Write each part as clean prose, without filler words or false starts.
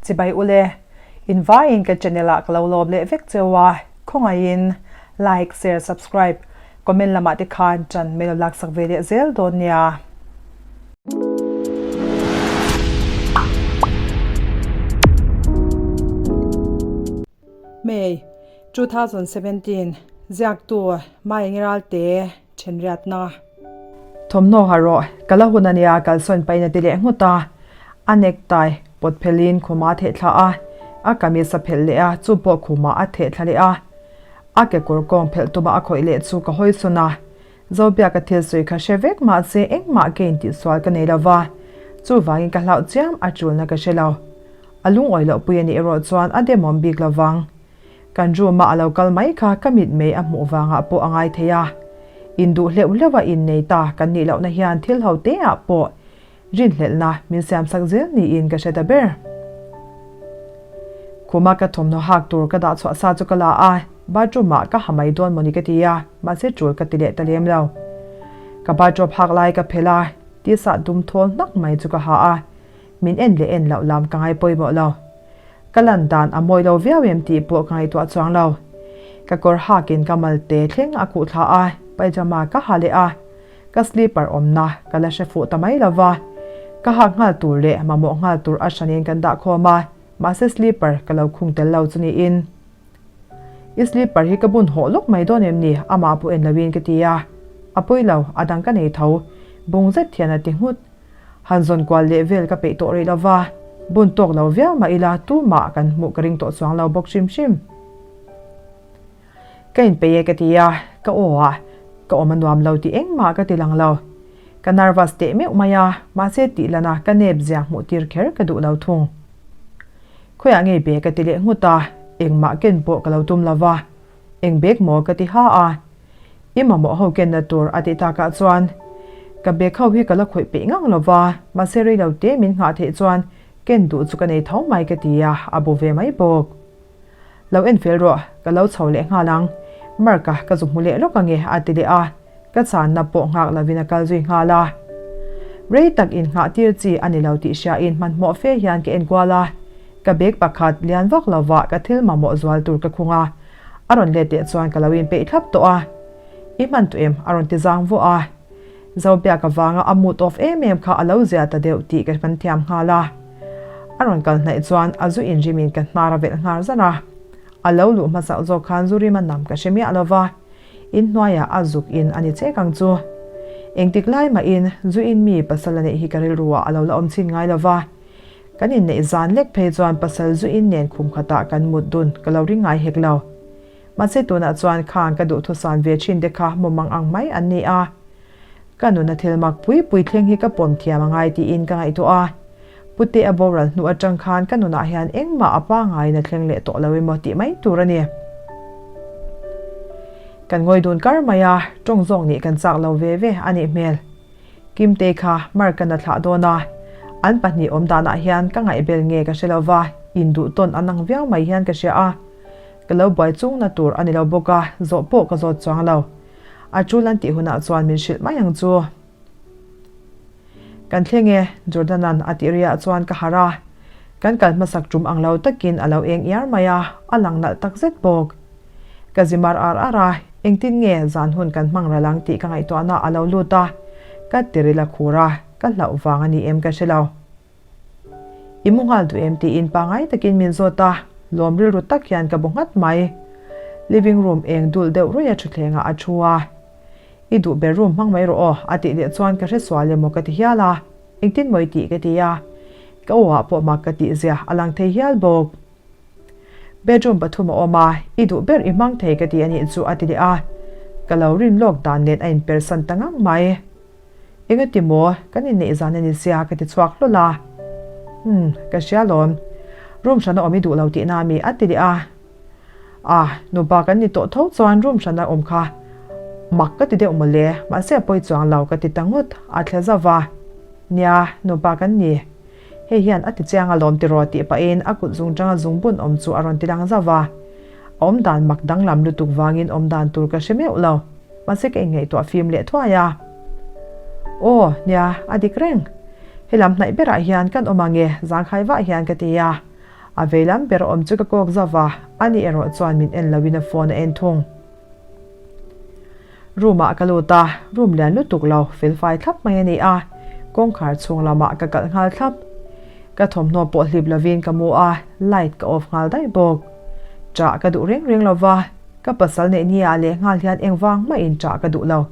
Chibai ule, in vaiin ka channel ah ka lo lawm leh vek cheu a, khawngaihin like, share, subscribe, comment lamah te khan ṭan min lo laksak ve leh zel dawn nia. May, 2017, Ziaktu Maengi Ralte Thenriatna. Thawmhnaw ha rawh, ka la hun ania kalsawn pain a ti leh nghut a, a necktie pawt phelhin khuma a theh thla a, a kamis a phelh leh a, chu pawh khumah a theh thla leh a, a kekawr kawng phelh tuma a khawih leh chu ka hawi sawn a, Zobiaka thil sawi kha hre vek mahse engmah ka intihsual ka nei lova, chuvangin ka hlauh chiam a tulna ka hre lo. A lungawi loh pui a nih erawh chuan a demawm bik lovang. Kan room a a lo kal mai kha ka mitmei a hmuh vangah pawh a ngai thei a. Induh hleuh hleuh a innei ta kan nih lohna hian thil ho te ah pawh rinhlelhna min siamsak zel niin ka hre ta ber. Khuma ka thawmhnaw hak tur ka dah chhuah sa chu ka la a, bathroom ah ka ha mai dawn mawni ka ti a, mahse tul ka ti leh ta lem lo. Ka bathrobe hak lai ka phelh a, tisah dum thawl hnak mai chu ka ha a, min en leh en loh lam ka ngai pawimawh lo. Ka lan dan a mawi lo viau em tih pawh ka ngaihtuah chuang lo. Ka kawr hakin ka mal te thleng a khuh thla a, pyjama ka ha leh a, ka slipper awmna ka la hre fuh ta mai lo va. Ka hak nghal tur leh mamawh nghal tur a hranin kan dah khawm a, mahse slipper ka lo khung tel lo chu niin. I slipper hi ka bun hawh lawk mai dawn em ni? Amah pawh en loin ka ti a. A pawi lo, a dang ka nei tho. Bung zet hian a ti nghut. Han zawn kual leh vel ka peih tawh rih lo va, bun tawk lo viau mah ila tumah kan hmuh ka ring tawh chuang lo bawk hrim hrim. Ka inpeih e ka ti a, ka aw a, ka awm a nuam lo tih engmah ka ti lang lo. Ka nervous teh meuh mai a, mahse tih lana ka nep zia hmuh tir kher ka duh lo thung. Khawiah ngei be ka ti leh nghut a, engmah ken pawh ka lo tum lo va, eng bag maw ka ti ha a, I mamawh ho kenna tur a tih takah chuan ka bag ho hi ka la khawih peih ngang lo va, mahse rei lo te min nghah theih chuan ken duh chu ka nei tho mai ka ti a, a bu ve mai bawk. Lo en fel rawh, ka lo chho leh nghal ang. Mark-a ka zu hmu leh lawk ange a ti leh a, ka channa pawh nghak lovin a kal zui nghal a. Rei tak innghah tir chi a ni lo tih hriain hmanhmawh fe hian ka en kual a, ka bag pakhat lian vak lovah ka thil mamawh zual tur ka khung a, A rawn let leh chuan ka lo inpeih thlap tawh a, I hman tawh em? a rawn ti zang vuah a. Zobiaka vanga a mood off em em kha a lo zia ta deuh tih ka hman thiam nghal a. A rawn kal hnaih chuan a zu inrimin ka hnar a velh nghal zan a. A lo luh hmasak zawk khan zu rim a nam ka hre miah lo va, inhnuaiah a zuk in a ni chek ang chu. Engtik lai mahin zu in mi pasal a neih hi ka rilru ah a lo la awm chhin ngai lo va. Kan inneih zan lek phei chuan pasal zu in nen khum khatah kan mut dun ka lo ring ngai hek lo. Mahse tunah chuan khang ka duhthusan ve thin te kha mumang ang mai an ni a. Ka nuna thil mak pui pui thleng hi ka pawm thiam a ngai tiin ka ngaihtuah a. Pute a boral hnu atang khan ka nunah hian engmah a pangaiin a thleng leh tawh lo emaw tih mai tur a ni. Kan ngawi dun kar mai a, tawng zawk nih kan chak lo ve ve a nih hmel. Kimtei kha Mark-an a thlah dawn a, an pahnih awm danah hian ka ngaihbel nge ka hre lo va, induh tawn an ang viau mai hian ka hria a. Ka lo buai chungna tur a ni lo bawk a, zawh pawh ka zawt chuang lo. A tul an tih hunah chuan min hrilh mai ang chu. Kan thleng e, Jordan-a'n a tih riah chuan ka harh a. Kan kal hmasak tum ang lo takin a lo eng iar mai a, a lang nalh tak zet bawk. Ka zi mar ar ar a, engtin nge zan hun kan hmang ral ang tih ka ngaihtuahna a lo lut a, ka tiril a khur a, ka hlauh vang a ni em ka hre lo. I mu nghal duh em tiin pangai takin min zawt a, lawm rilru tak hian ka bu nghat mai. Living room eng dul deuh ruih a thutthlengah a thu a, I duh ber room hmang mai rawh aw a tih leh chuan ka hre sual emaw ka ti hial a, engtin maw i tih ka ti a, ka aw ah pawh mak ka tih zia a lang thei hial bawk. Bedroom pathum a awm a, i duh ber i hmang thei ka ti a nih chu a ti leh a, ka lo rin lawk dan nen a inpersan ta ngang mai. Engati maw, kan inneih zan a ni sia ka ti chhuak hlawl a. Umm, ka hria lawm. Room hran a awm i duh lo tihna a mi a ti leh a. Ah, nupa kan ni tawh tho chuan room hran a awm kha mak ka ti deuh mawle, mahse a pawi chuang lo ka ti ta ngawt, a thle zauh va. Nia, nupa kan ni. Hei hian a ti chiang alawm tiraw tih pahin a kut zung tanga zung bun awm chu a rawn ti lang zauh va. A awm dan mak danglam lutuk vangin awm dan tur ka hre meuh lo. Mahse ka inngaihtuah fim leh thuai a. Aw, nia, a dik reng. Helam hnaih berah hian kan awm ange, zangkhai vah hian ka ti a. A vei lam ber awm chu ka kawk zauh va, ani erawh chuan min en loin a phone a en thung. Room ah ka lut a, room lian lutuk lo, fel fai thlap mai a ni a, kawngkhar chhung lamah ka kalh nghal thlap. Ka thawmhnaw pawh hlip lovin ka mu a, light ka off nghal daih bawk. Ṭah ka duh reng reng lova, ka pasal neih ni ah leh nghal hian engvang mahin ṭah ka duh lo.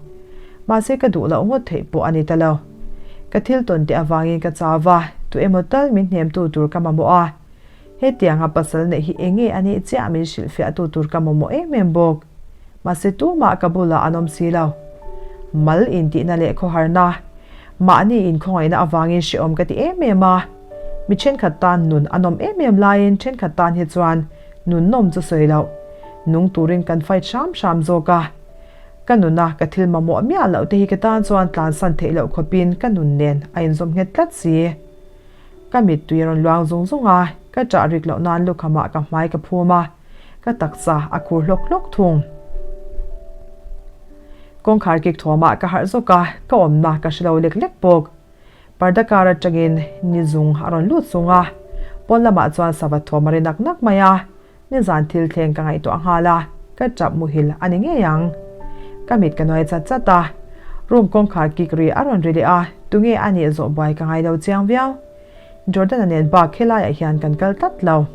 Mahse ka duh loh ngawt theih pawh a ni ta lo. Ka thil tawn teh avangin ka chau va, tu emaw tal min hnemtu tur ka mamawh a. Hetianga pasal neih hi enge a nih chiah min hrilhfiahtu tur ka mamawh em em bawk. Mahse tumah ka bulah an awm si lo. Mal intihna leh khawharna, mahni inkhawngaihna avangin hrehawm ka ti em em a. Mi thenkhat tan nun a nawm em em laiin thenkhat tan hi chuan nun nawm chu sawi loh. Nung turin kan fight hram hram zawk a. Ka nuna ka thil mamawh miah loh te hi ka tan chuan tlansan theih loh khawpin ka nun nen a inzawm nghet tlat si. Ka mittui a rawn luang zung zung a, ka ṭah rik loh nan lukhamah ka hmai ka phum a, ka taksa a khur hlawk hlawk thung. Kawngkhar kik thawmah ka harh zawk a, ka awmna ka hre lo lek lek bawk. Parda kar aṭangin ni zung a rawn lut sung a, pawn lamah chuan sava thawm a ri nak nak mai a, Nizan thil thleng ka ngaihtuah nghal a, ka ṭap muhil a ni ngei ang. Ka mit ka nuai chat chat a, room kawngkhar kik ri a rawn ri leh a, tunge a nih zawh buai ka ngai lo chiang viau. Jordan-a nen bak helaiah hian kan kal tlat lo.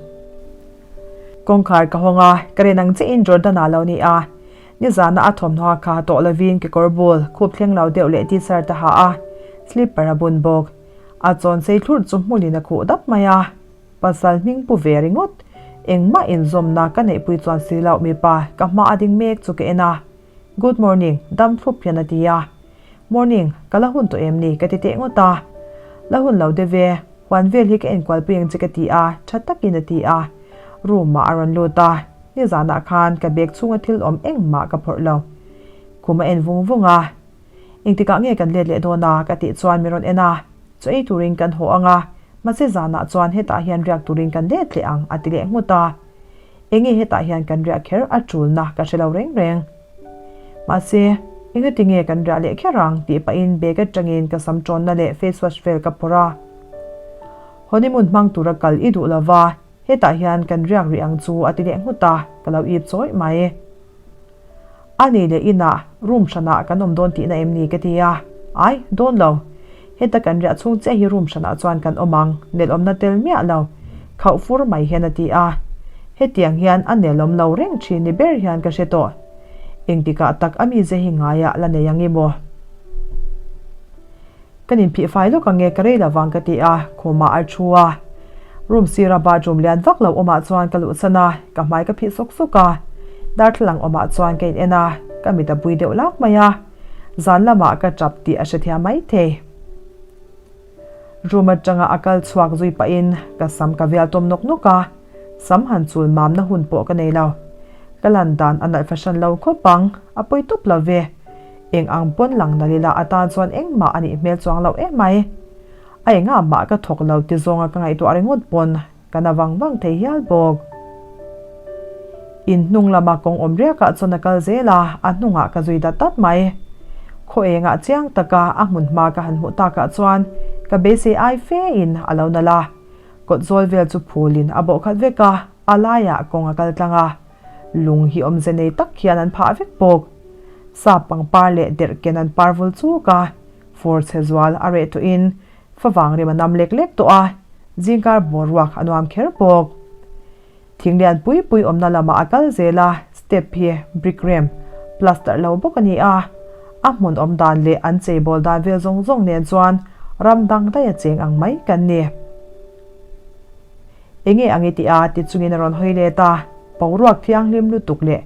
Kawngkhar ka hawng a, ka rin ang chiahin Jordan-a lo ni a, nizana a thawmhnaw kha tawh lovin kekawr bul khup thleng lo deuh leh t-shirt a ha a, slipper a bun bawk. A chawn sei thlurh chu hmulin a khuh dap mai a. Pasal hming pu ve ringawt. Engmah inzawmna ka neihpui chuan si loh mipa ka hma a ding mek chu ka en a. Good morning, dam thlup hian a ti a. Morning, ka la hun tawh em ni ka ti teh ngawt a. La hun lo deuh e, huan vel hi ka enkualpui ang che ka ti a, tha takin a ti a. Room ah a rawn lut a, nizanah khan ka bag chhunga thil awm engmah ka phawrh lo. Khum a en vung vung a. Engtikah nge kan let leh dawn a? ka tih chuan min rawn en a. Chaw ei turin kan haw ang a, mahse zanah chuan hetah hian riak turin kan let leh ang a ti leh nghut a. Enge hetah hian kan riah kher a tulna ka hre lo reng reng. Mahse, engati nge kan riah leh kher ang tih pahin bag atangin ka sam tawnna leh face wash vel ka phawrh a. Honeymoon hmang tura kal i duh lova, hetah hian kan riak rih ang chu a ti leh nghut a, ka lo ip chawih mai. A nih leh inah room hranah kan awm dawn tihna em ni ka ti a, ai, dawn lo. Heta kan riah chhung chiah hi room hranah chuan kan awm ang, nelawmna tel miah lo, khauh fur mai hian a ti a. Hetiang hian a nelawm lo reng thin ni ber hian ka hre tawh. Engtikah tak a mize hi ngaiah la nei ang i maw? Kan inphih fai lawk ang e, ka rei lovang ka ti a, khumah a thu a. Room sira bathroom lian vak lo awmah chuan ka luhsan a, ka hmai ka phih sawk sawk a. Darthlalang awmah chuan ka in en a, ka mit a bui deuh lak mai a. Zan lamah ka tap tih a hrethiam mai thei. Room atanga a kal chhuak zui pahin ka sam ka vial tawm nawk nawk a, sam han chul mamna hun pawh ka nei lo. Ka lan dan a nalh fahran lo khawp ang, a pawi tawp lo ve. Eng ang pawn lang nalh ila atan chuan engmah a nih hmel chuang loh em mai. A engah mah ka thawk lo ti zawnga ka ngaihtuah ringawt pawn ka na vang vang thei hial bawk. In hnung lama kawng awm riakah chuan a kal zel a, a hnungah ka zui dat dat mai. Khaw engah chiang taka a hmun hma ka han hmuh takah chuan ka beisei ai fe in a lo nalh a. Kawt zawl vel chu phulin a bawh khat vek a, a laiah kawng a kal tlang a. Lung hi awmze nei tak hian an phah vek bawk. Sap pangpar leh derh ken an par vul chuk a, fur chhe zual a reh tawhin favang rim a nam lek lek tawh a, zingkar boruak a nuam kher bawk. Thing lian pui pui awmna lamah a kal zel a, step hi brick rem, plaster lo bawk a ni a, a hmun awm dan leh an cheibawl dan vel zawng zawng nen chuan ram dang daih a cheng ang mai kan ni. Enge ang i tih a? ti chungin a rawn hawi let a, boruak thianghlim lutuk leh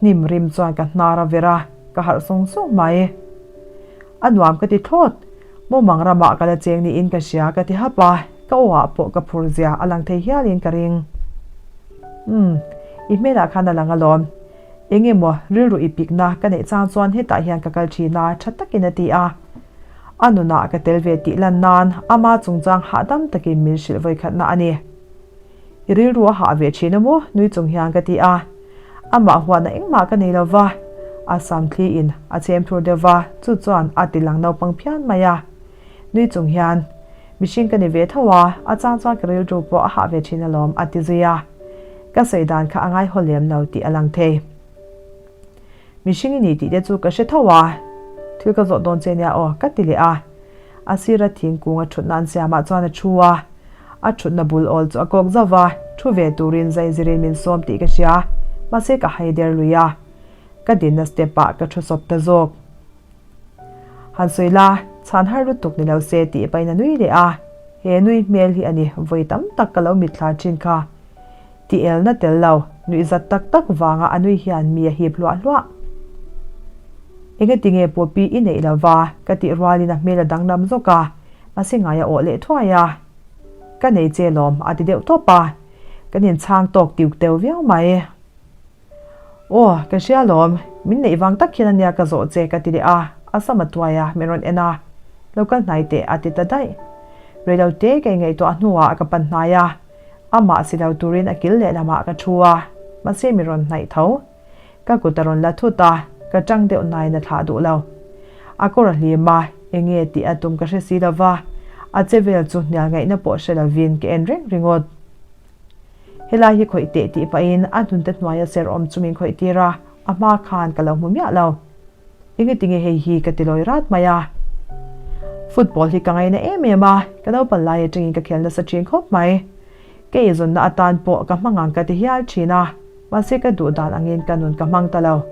hnim rim chuan ka hnar a ver a, ka harh sawng sawng mai. A nuam ka ti thlawt, mumang ramah ka la cheng niin ka hria ka ti hap a, ka aw ah pawh ka phur zia a lang thei hialin ka ring. Umm, i hmelah khan a lang alawm. Enge maw rilru i pikna ka neih chang chuan hetah hian ka kal thin a, tha takin a ti a. A nunah ka tel ve tih lan nan ama chungchang hahdam takin min hrilh vawikhatna a ni. I rilru a hah ve thin a maw? nui chung hian ka ti a. Amah huatna engmah ka nei lo va, a sam thliin a chhem thur deuh va, chu chuan a ti lang naupang phian mai a. Nui chung hian. Mihring ka ni ve tho a, a chang chuan ka rilru pawh a hah ve thin alawm a ti zui a. Ka sawi dan kha a ngaihaw lem lo tih a lang thei. Mihring i ni tih te chu ka hre tho a, thil ka zawh dawn che nia aw ka ti leh a. A sira thingkung a thutna an siamah chuan a thu a, a thutna bul awl chu a kawk zauh va, thu ve turin zai zirin min sawm tih ka hria, mahse ka hai der lui a, ka dinna step ah ka thu sawp ta zawk. Han sawi la, chhan har lutuk ni lo se tih pahin a nui leh a, he nui hmel hi a ni vawi tam tak ka lo mitthla thin kha. Ti elna tel lo, nuihzat tak tak vanga a nui hian mi a hip hluah hluah. Engati nge Poppy i neih lo va? ka tih rualin a hmel a danglam zawk a, mahse ngai a awh leh thuai a. Ka nei che lawm a ti deuh tawp a, kan inchhang tawk tiu teu viau mai. Aw, ka hria lawm, min neih vang tak hian ania ka zawh che ka ti leh a, a sam a tuai a, min rawn en a, lo kal hnai teh a ti ta daih. Reilo te ka ingaihtuah hnuah ka pan hnai a, amah si lo turin a kil lehlamah ka thu a, mahse min rawn hnaih tho. Ka kut a rawn la thut a, ka tang deuh nain a thlah duh lo. A kawr a hlim a, enge tih a tum ka hre si lo va, a che vel chu hnial ngaihna pawh hre lovin ka en reng ringawt. Helai hi khawih teh tih pahin a hnunte hnuaia ser awm chu min khawih tir a, a hma khan ka lo hmu miah lo. Enge tinge hei hi ka ti lawi rat mai a. Football hi ka ngaina em em a, ka naupang lai atangin ka khel nasa thin khawp mai. Ka eizawnna atan pawh ka hmang ang ka ti hial thin a, mahse ka duh dan angin ka nun ka hmang ta lo.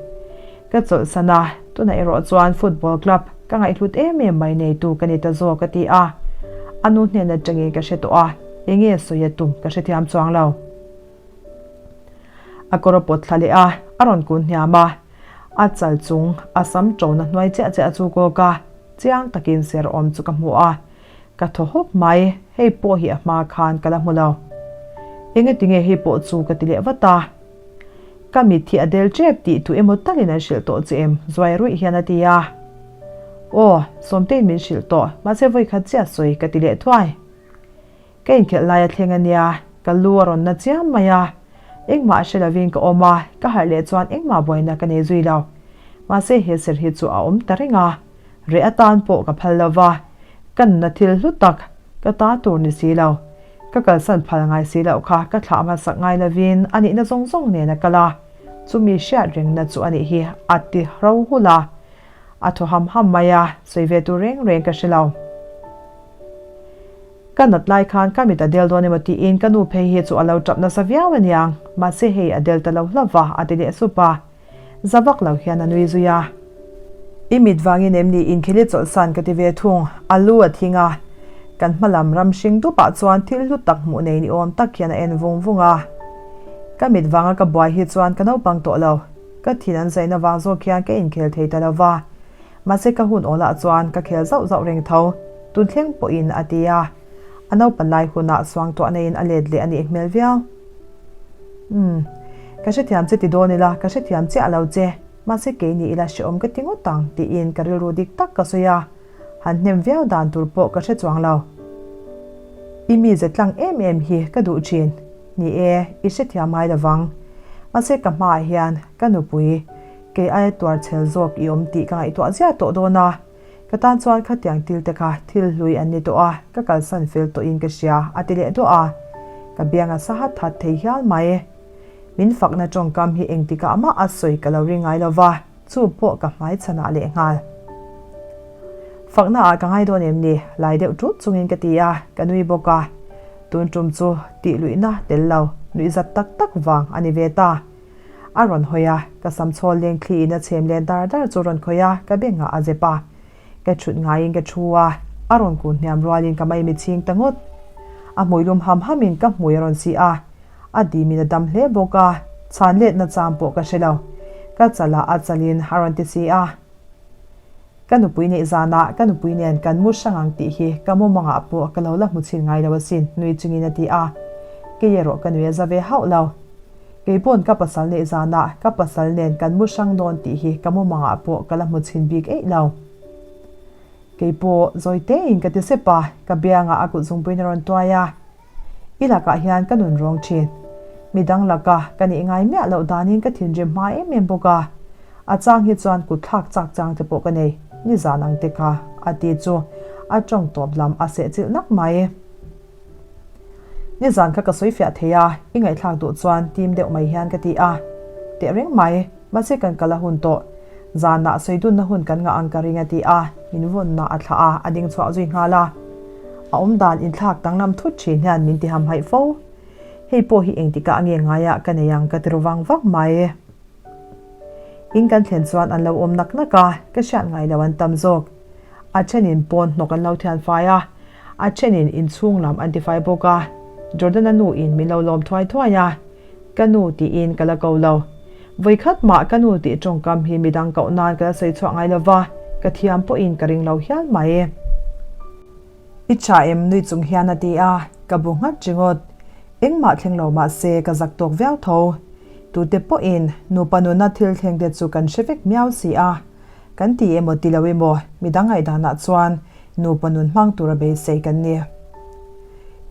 Ka chawlhsan a, tunah erawh chuan football club ka ngaihhlut em em mai neitu ka ni ta zawk a ti a. A nu hnen atangin ka hre tawh a, enge sawi a tum ka hrethiam chuang lo. A kawr a pawt thla leh a, a rawn kun hniam a, a chal chung a sam ṭona hnuai chiah chiah chu kawk a, chiang takin ser awm chu ka hmu a, ka thaw hawp mai, hei pawh hi a hma khan ka la hmu lo. Engatinge hei pawh chu ka ti leh vat a. Ka mit hi a del ṭep tih tu emaw talin an hrilh tawh che em? Zuai ruih hian a ti a. Aw, Sawmtein min hrilh tawh, mahse vawikhat chiah sawi ka ti leh thuai. Ka inkhelh lai a thleng a nia, ka lu a rawn na chiam mai a. Engmah hre lovin ka awm a, ka harh leh chuan engmah buaina ka nei zui lo. Mahse he ser hi chu a awm ta reng a, reh atan pawh ka phal lo va, ka nuna thil hlu tak ka ta tur ni si lo. Ka kalsan phal ngai si loh kha ka thlah hmasak ngai lovin a nihna zawng zawng nen a kal a, chumi hriat rengna chu a nih hi a ti ro hulh a. A thaw ham ham mai a, sawi ve tur reng reng ka hre lo. Ka nat lai khan ka mit a del dawn emaw tiin ka nu phei hi chu a lo tap nasa viau aniang, mahse hei a del ta lo hlauh va a ti leh sup a. Za vak lo hian a nui zui a. I mit vangin em ni inkheli chawlhsan ka ti ve thung, a lu a thing a. Kan hma lam ram hring dupah chuan thil hlu tak hmuh nei ni awm tak hian a en vung vung a. Ka mit vanga ka buai hi chuan ka naupang tawh lo. Ka thin an zaihna vang zawk hian ka inkhel thei ta lo va. Mahse ka hun awlah chuan ka khel zauh zauh reng tho, tun thleng pawhin a ti a. A naupan lai hunah suangtuah neiin a let leh a nih hmel viau. Umm, ka hrethiam che ti dawn ila, ka hrethiam chiah lo che, mahse kei ni ila hrehawm ka ti ngawt ang tiin ka rilru dik tak ka sawi a, han hnem viau dan tur pawh ka hre chuang lo. I mi ze tlang em em hi ka duh thin, ni e, i hrethiam ngai lovang. Mahse ka hmaah hian ka nupui Kei aia tuar chhel zawk i awm tih ka ngaihtuah ziah tawh dawn a, ka tan chuan khatiang til te kha thil hlui an ni tawh a, ka kalsan fel tawhin ka hria, a ti leh duah a. Ka biang a sa hat hat thei hial mai. Min fakna tawngkam hi engtikah mah a sawi ka lo ring ngai lo va, chu pawh ka hmai chhanah leh nghal. Fakna ah ka ngai dawn em ni? Lai deuh tut chungin ka ti a, ka nui bawk a. Tun tum chu tih luihna tel lo, nuihzat tak tak vang a ni ve ta. A rawn hawi a, ka sam chhawl leng thli in a chhem len dar dar chu rawn khawih a, ka bengah a zep a. Ka thut ngaiin ka thu a, a rawn kun hniam rualin ka maimi chhing ta ngawt. A hmui lum ham hamin ka hmui a rawn si a, a dimin a dam hle bawk a, chhan letna chang pawh ka hre lo. Ka chalah a chalin a rawn ti si a. Ka nupui neih zanah ka nupui nen kan mu hrang ang tih hi ka mumangah pawh ka lo la hmu chhin ngai lo asin, nui chungin a ti a. Kei erawh ka nui a za ve hauh lo. Kei pawn ka pasal neih zanah ka pasal nen kan mu hrang dawn tih hi ka mumangah pawh ka la hmu chhin bik eih lo. Kei pawh zawi tein ka ti sep a, ka biangah a kut zungpuiin a rawn tuai a. I lakah hian ka nun rawng thin. Midang laka ka nih ngai miah loh danin ka thinrim hma em em bawk a. A chang hi chuan kut thlak chak chang te pawh ka nei, nizan ang te kha, a ti chu. A tawng tawp lam a sehchilh nak mai. Nizan kha ka sawi fiah thei a, i ngaihthlak duh chuan tim deuh mai hian ka ti a. Teh reng mai, mahse kan kal a hun tawh. Zanah sawi dunna hun kan ngah ang ka ring a ti a, min vawnna a thlah a, a ding chhuah zui nghal a. A awmdan inthlak danglam thut thin hian min ti hamhaih fo. Hei pawh hi engtikah nge ngaiah ka nei ang ka ti ru vang vang mai. In kan thlen chuan an lo awm nak nak a, ka hriat ngai lo an tam zawk. A thenin pawn hnawk an lo thian fai a, a thenin inchhung lam an tifai bawk a. Jordan-a nu in min lo lawm thuai thuai a, Ka nu tiin ka la ko lo. Vawikhat mah ka nu tih tawngkam hi midang koh nan ka la sawi chhuah ngai lo va, ka thiam pawhin ka ring lo hial mai. I tha em nui chung hian a ti a, ka bu nghat ringawt. Engmah thleng lo mah se ka zak tawk viau tho. Tute pawhin nupa nuna thil thleng te chu kan hre vek miau si a. Kan ti emaw ti lo emaw midang ngaihdanah chuan nupa nun hmang tura beisei kan ni.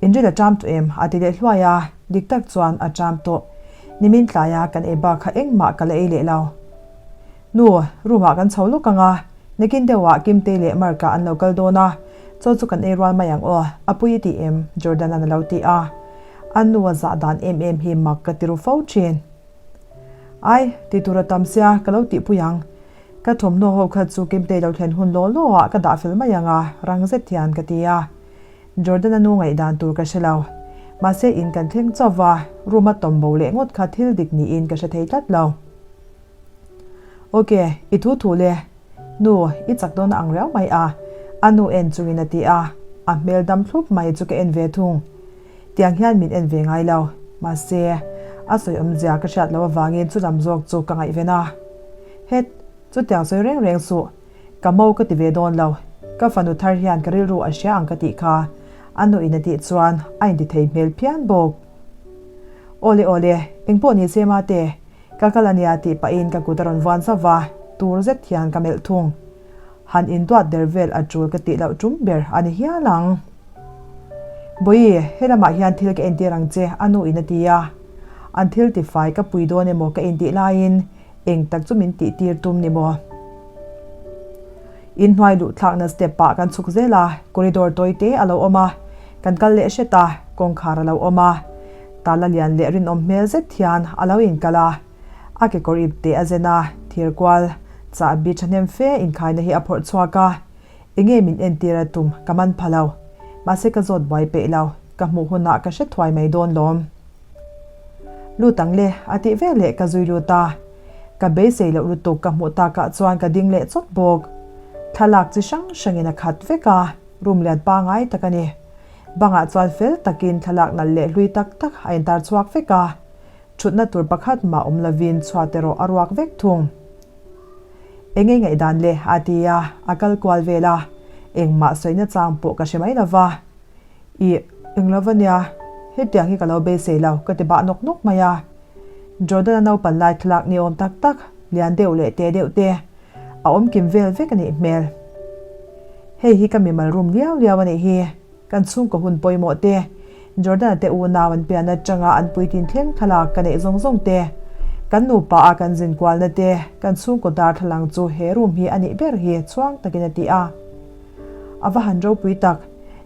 Inril a ṭam tawh em? a ti leh hluai a, dik tak chuan a ṭam tawh. Nimin tlaia kan ei bak kha engmah ka la ei leh lo. Nu, room ah kan chho lawk ang a, nakin deuhah Kimtei leh Mark-a an lo kal dawn a, chaw chu kan ei rual mai ang aw, a pui i ti em? Jordan-a'n a lo ti a. A nu a zah dan em em hi mak ka ti ru fo thin. Ai, ti tur a tam sia, ka lo tihpui ang. Ka thawmhnaw ho kha chu Kimtei lo thlen hun law law ah ka dah fel mai ang a, rang zet hian ka ti a. Jordan-a nu ngaihdan tur ka hre lo. Mahse in kan thleng chauh va, room a tawm bo leh ngawt kha thil dik niin ka hre thei tlat lo. Ok, i thu thu le. Nu, i chak dawn a ang riau mai a, a nu en chungin a ti a, a hmel dam thlup mai chu ka en ve thung. Tiang hian min en ve ngai lo. Mahse, a sawi awmzia ka hriat loh avangin chu lam zawk chu ka ngaihven a. Het, chutiang sawi reng reng suh. Ka mo ka ti ve dawn lo. Ka fanu thar hian ka rilru a hria ang ka tih kha. A nuin a tih chuan a intithei hmel phian bawk. Awle awle, engpawh ni se mate, Ka kal a nia tih pahin ka kut a rawn vuan zauh va, tur zet hian ka melh thung. Han induat der vel a tul ka tih loh tum ber a ni hial ang. Bawihi, he lamah hian thil ka entir ang che a nu in a ti a. An thil tifai ka pui dawn emaw ka intih laiin eng tak chu min tih tir tum ni maw? Inhnuai luh thlakna step ah kan chhuk zel a, corridor tawi te a lo awm a, kan kal leh hret a, kawngkhar a lo awm a. Tala lian leh rinawm hmel zet hian a lo inkal a, a kekawr ip teh a zen a, thir kual chahbi thahnem fe inkhaina hi a phawrh chhuak a, enge min entir a tum ka man pha lo, mahse ka zawt buai peih lo, ka hmuh hunah ka hre thuai mai dawn lawm. Lut ang le, a tih ve leh ka zui lut a, ka beisei loh lutuk ka hmuh takah chuan ka ding leh chawt bawk. Thlalak chi hrang hrangin a khat vek a, room lian pangai tak a ni. Bangah chuan fel takin thlalak nalh leh hlui tak tak a intar chhuak vek a, thutna tur pakhat mah awm lovin chhuat erawh a ruak vek thung. Eng ei ngaihdan le? a ti a, a kal kual vel a, engmah sawina chang pawh ka hre mai lo va. Ih, eng lo va nia, hetiang hi ka lo beisei lo, ka ti bah nawk nawk mai a. Jordan-a naupan lai thlalak ni awm tak tak, lian deuh leh te deuh te, a awm kim vel vek a nih hmel. Hei hi ka mimal room liau liau a nih hi. Kan chhungkaw hun pawimawh te, Jordan-a te unau an pian atanga an puitlin thleng thlalak ka neih zawng zawng te, kan nupa a kan zin kualna te, kan chhungkaw darthlalang chu he room hi a nih ber hi chhuang takin a ti a. A va han ropui tak,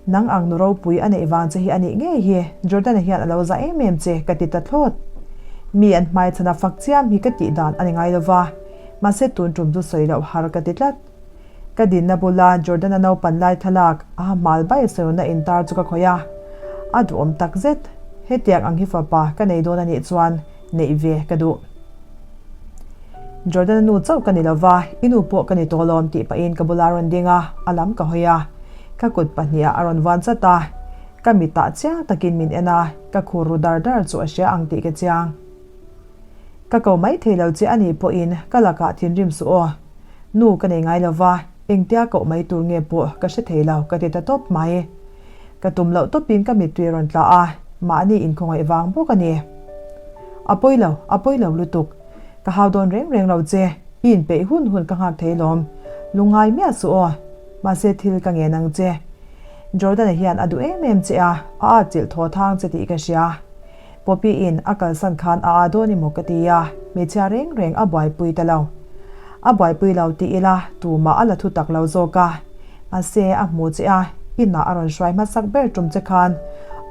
nang ang nu ropui a neih vang che hi a nih ngei hi, Jordan-a hian a lo za em em che ka ti ta thlawt. Mi an hmaichhana fak chiam hi ka tih dan a ni ngai lo va, mahse tun tum chu sawi loh har ka ti tlat. Ka dinna bula Jordan-a naupan lai thlalak a hmal bai sawiuna intar chu ka khawih a, a duhawm tak zet. Hetiang ang hi fapa ka nei dawn a nih chuan neih ve ka duh. Jordan-a nu chauh ka ni lo va, i nu pawh ka ni tawh lawm tih pahin ka bula rawn ding a, a lam ka hawi a. Ka kut pahnihah a rawn vuan chat a, ka mitah chiang takin min en a, ka khur ru dar dar chu a hria ang tih ka chiang. Ka ko mai thei lo che a nih pawhin ka lakah thinrim suh aw. Nu ka nei ngai lo va, engtia koh mai tur nge pawh ka hre thei lo ka ti ta tawp mai. Ka tum loh tawpin ka mittui a rawn tla a, mahni inkhawngaih vang bawk a ni. A pawi lo, a pawi lo lutuk. Ka hau dawn reng reng lo che, i inpeih hun hun ka nghak thei lawm. Lungngai miah suh aw. Mahse thil ka ngen ang che. Jordan-a hian a duh em em che a, a atchilh thaw thang che tih ka hria. Poppy in a kalsan khan a aa dawn emaw ka ti a, hmeichhia reng reng a buaipui ta lo. A buaipui lo ti ila tumah a la thu tak lo zawk a. Mahse, a hmu che a, inah a rawn hruai hmasak ber tum che khan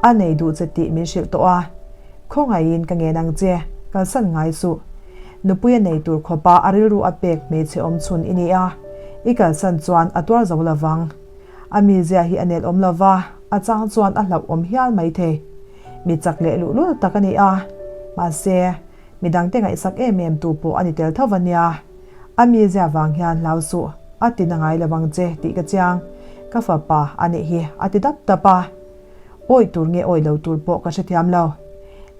a nei duh che tih min hrilh tawh a. Khawngaihin ka ngen ang che, kalsan ngai suh. Nupui a nei tur khawpa a rilru a pek hmeichhe awm chhun i ni a, i kalsan chuan a tuar zo lovang. A mizia hi a nel awm lova, a chang chuan a hlauh awm hial mai thei. Mi chak leh luhlul tak a ni a, mahse, mi dangte ngaihsak em em tu pawh a ni tel tho va nia. A mizia vang hian hlau suh, a ti na ngai lo ang che tih ka chiang. Ka fapa a nih hi a ti dap dap a. Awih tur nge awih lo tur pawh ka hrethiam lo.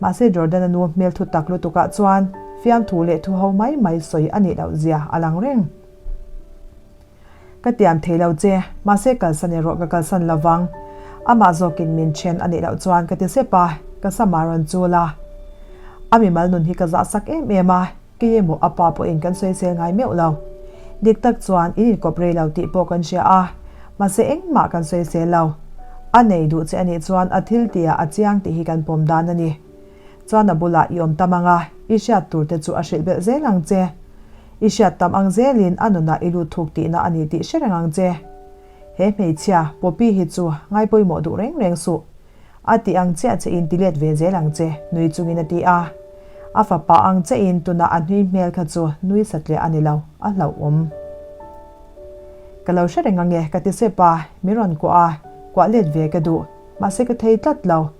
Mahse Jordan-a nu hmel thu tak lutukah chuan fiamthu leh thu ho mai mai sawi a nih loh zia a lang reng. Ka tiam thei lo che, mahse kalsan erawh ka kalsan lo vang. Amah zawkin min then a nih loh chuan ka ti sep a, ka sam ah rawn chul a. A mimal nun hi ka zah sak em em a, kei emaw a pa pawhin kan sawisel ngai meuh lo. Dik tak chuan in inkawp rei lo tih pawh kan hria a, mahse engmah kan sawisel lo. A nei duh che a nih chuan a thil tihah a chiang tih hi kan pawm dan a ni. Chuan a bulah i awm tam ang a, i hriat tur te chu a hrilh belh zel ang che. I hriat tam ang zelin a nunah i lut thuk tihna a ni tih hre reng ang che. He hmeichhia, Poppy hi chu ngai pawimawh duh reng reng suh. A tih ang chiah che in ti let ve zel ang che, nui chungin a ti a. A fapa ang che in tunah a hnui hmel kha chu nui satliah a ni lo, a hlauhawm. Ka lo hre reng ange ka ti sep a, min rawn kuah a, kuah let ve ka duh, mahse ka thei tlat lo.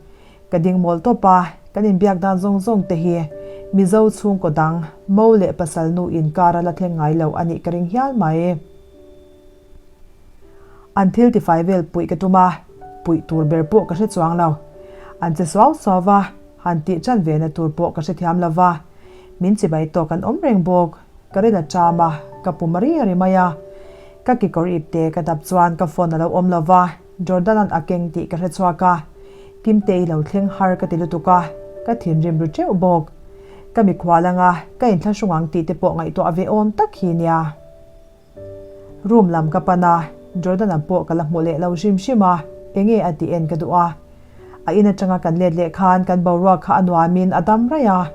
Ka ding mawl tawp a, kan inbiak dan zawng zawng te hi Mizo chhungkaw dang, mo leh pasal nu inkar a la thleng ngai lo a nih ka ring hial mai. An thil tifai vel puih ka tum a, puih tur ber pawh ka hre chuang lo. An che suau suau va, han tih ṭan ve na tur pawh ka hrethiam lo va, min chibai tawk an awm reng bawk. Ka ril a ṭam a, ka pum a ri a ri mai a. Ka kekawr ipte ka dap chuan ka phone a lo awm lo va. Jordan-a'n a keng tih ka hre chhuak a, Kimtei lo thleng har ka ti lutuk a, ka thinrim ru teuh bawk. Ka mikhual anga ka inthlahrung ang tih te pawh ngaihtuah ve awm tak hi nia. Room lam ka pan a, Jordan-a pawh ka la hmu leh lo hrim hrim a, enge a tih en ka duh a. A in atanga kan let leh khan kan boruak kha a nuamin a dam raih a,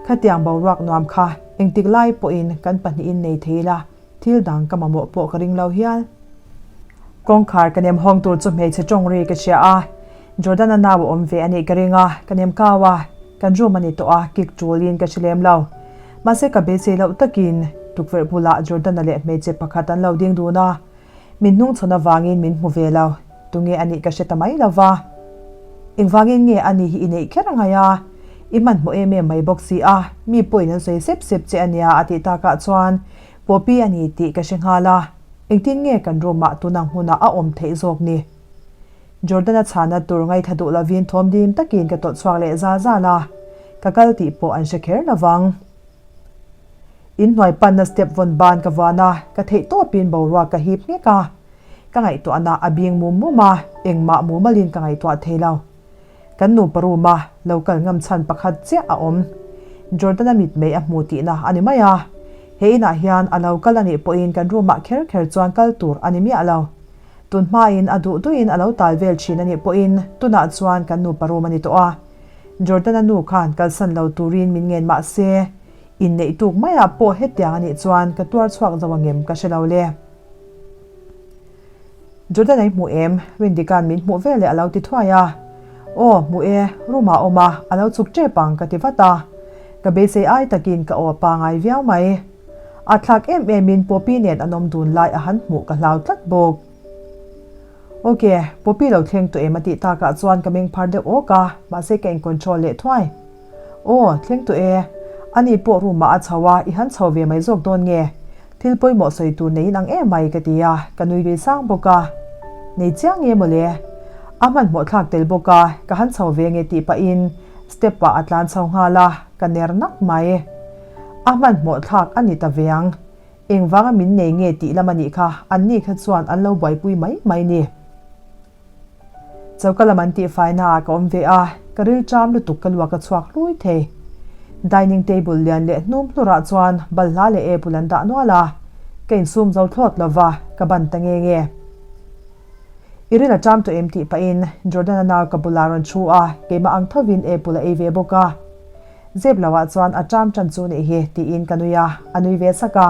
khatiang boruak nuam kha engtik lai pawhin kan pahnihin nei thei ila, Thil dang ka mamawh pawh ka ring lo hial. Kawngkhar ka nem hawng tur chu hmeichhe tawng ri ka hria a, Jordan-a nau a awm ve a nih ka ring a, ka nem kau a, kan room a ni tawh a, kick tul in ka hre lem lo. Mahse ka beisei loh takin tukverh bulah Jordan-a leh hmeichhe pakhat an lo ding dun a, min hnungchhawn avangin min hmu ve lo. Tunge a nih ka hre ta mai lo va. Engvangin nge a ni hi i neih kher a ngaih a? I hmanhmawh em em mai bawk si a, mi pawhin an sawi sep sep che a nia a tih takah chuan Poppy a ni tih ka hre nghal a, engtin nge kan room ah tun ang hunah a awm theih zawk ni? Jordan-a chhana tur ngaithla duh lovin thawm dim takin ka tawlh chhuak leh zal zal a, ka kal tih pawh an hre kher lovang. Inhnuai panna step vawn ban ka vuan a, ka theih tawpin boruak ka hip nghek a. Ka ngaihtuahna a bing mum mum a, engmah mumalin ka ngaihtuah thei lo. Kan nupa room a lo kal ngam chhan pakhat chiah a awm. Jordan-a mitmei a hmu tihna a ni mai a. He inah hian a lo kal a nih pawhin kan room ah kher kher chuan kal tur a ni miah lo. Tun hmain a duh duhin a lo tal vel thin a nih pawhin tunah chuan kan nupa room a ni tawh a. Jordan-a nu khan kalsan lo turin min ngen mah se, inneih tuk maiah pawh hetiang a nih chuan ka tuar chhuak zo angem ka hre lo le. Jordan-a i hmu em? Rindika'n min hmuh veleh a lo ti thuai a. Aw, hmu e, room ah awm a, a lo chhuk tep ang ka ti vat a. Ka beisei ai takin ka aw a pangai viau mai. A thlak em emin Poppy nen an awm dun lai a han hmuh ka hlau tlat bawk. Ok, Poppy lo thleng tawh em a tih takah chuan ka meng phar deuh awk a, mahse ka in control leh thuai. Aw, thleng tawh e. Ani pawh room ah a chho a, i han chho ve mai zawk dawn nge? Thil pawimawh sawi tur neiin ang em mai ka ti a, ka nui lui sang bawk a. Nei chiang nge mawle? A hmanhmawh thlak tel bawk a, ka han chho ve nge tih pahin step ah a tlan chho nghal a, ka ner nak mai. A hmanhmawh thlak a ni ta ve ang. Engvanga min nei nge tih lam a nih kha, anni kha chuan an lo buaipui mai mai ni. Choka lam an tihfaina ah ka awm ve a, ka ril ṭam lutuk ka luak a chhuak hlui thei. Dining table lian leh hnum hlurah chuan balhla leh apple an dah nual a, ka insum zo thlawt lo va, ka ban ta nge nge. I ril a ṭam tawh em tih pahin Jordan-a nau ka bulah rawn ṭhu a, keimah ang thovin apple a ei ve bawk a. Zep lo ah chuan a ṭam ṭan chu nih hi tiin ka nui a, a nui ve sak a.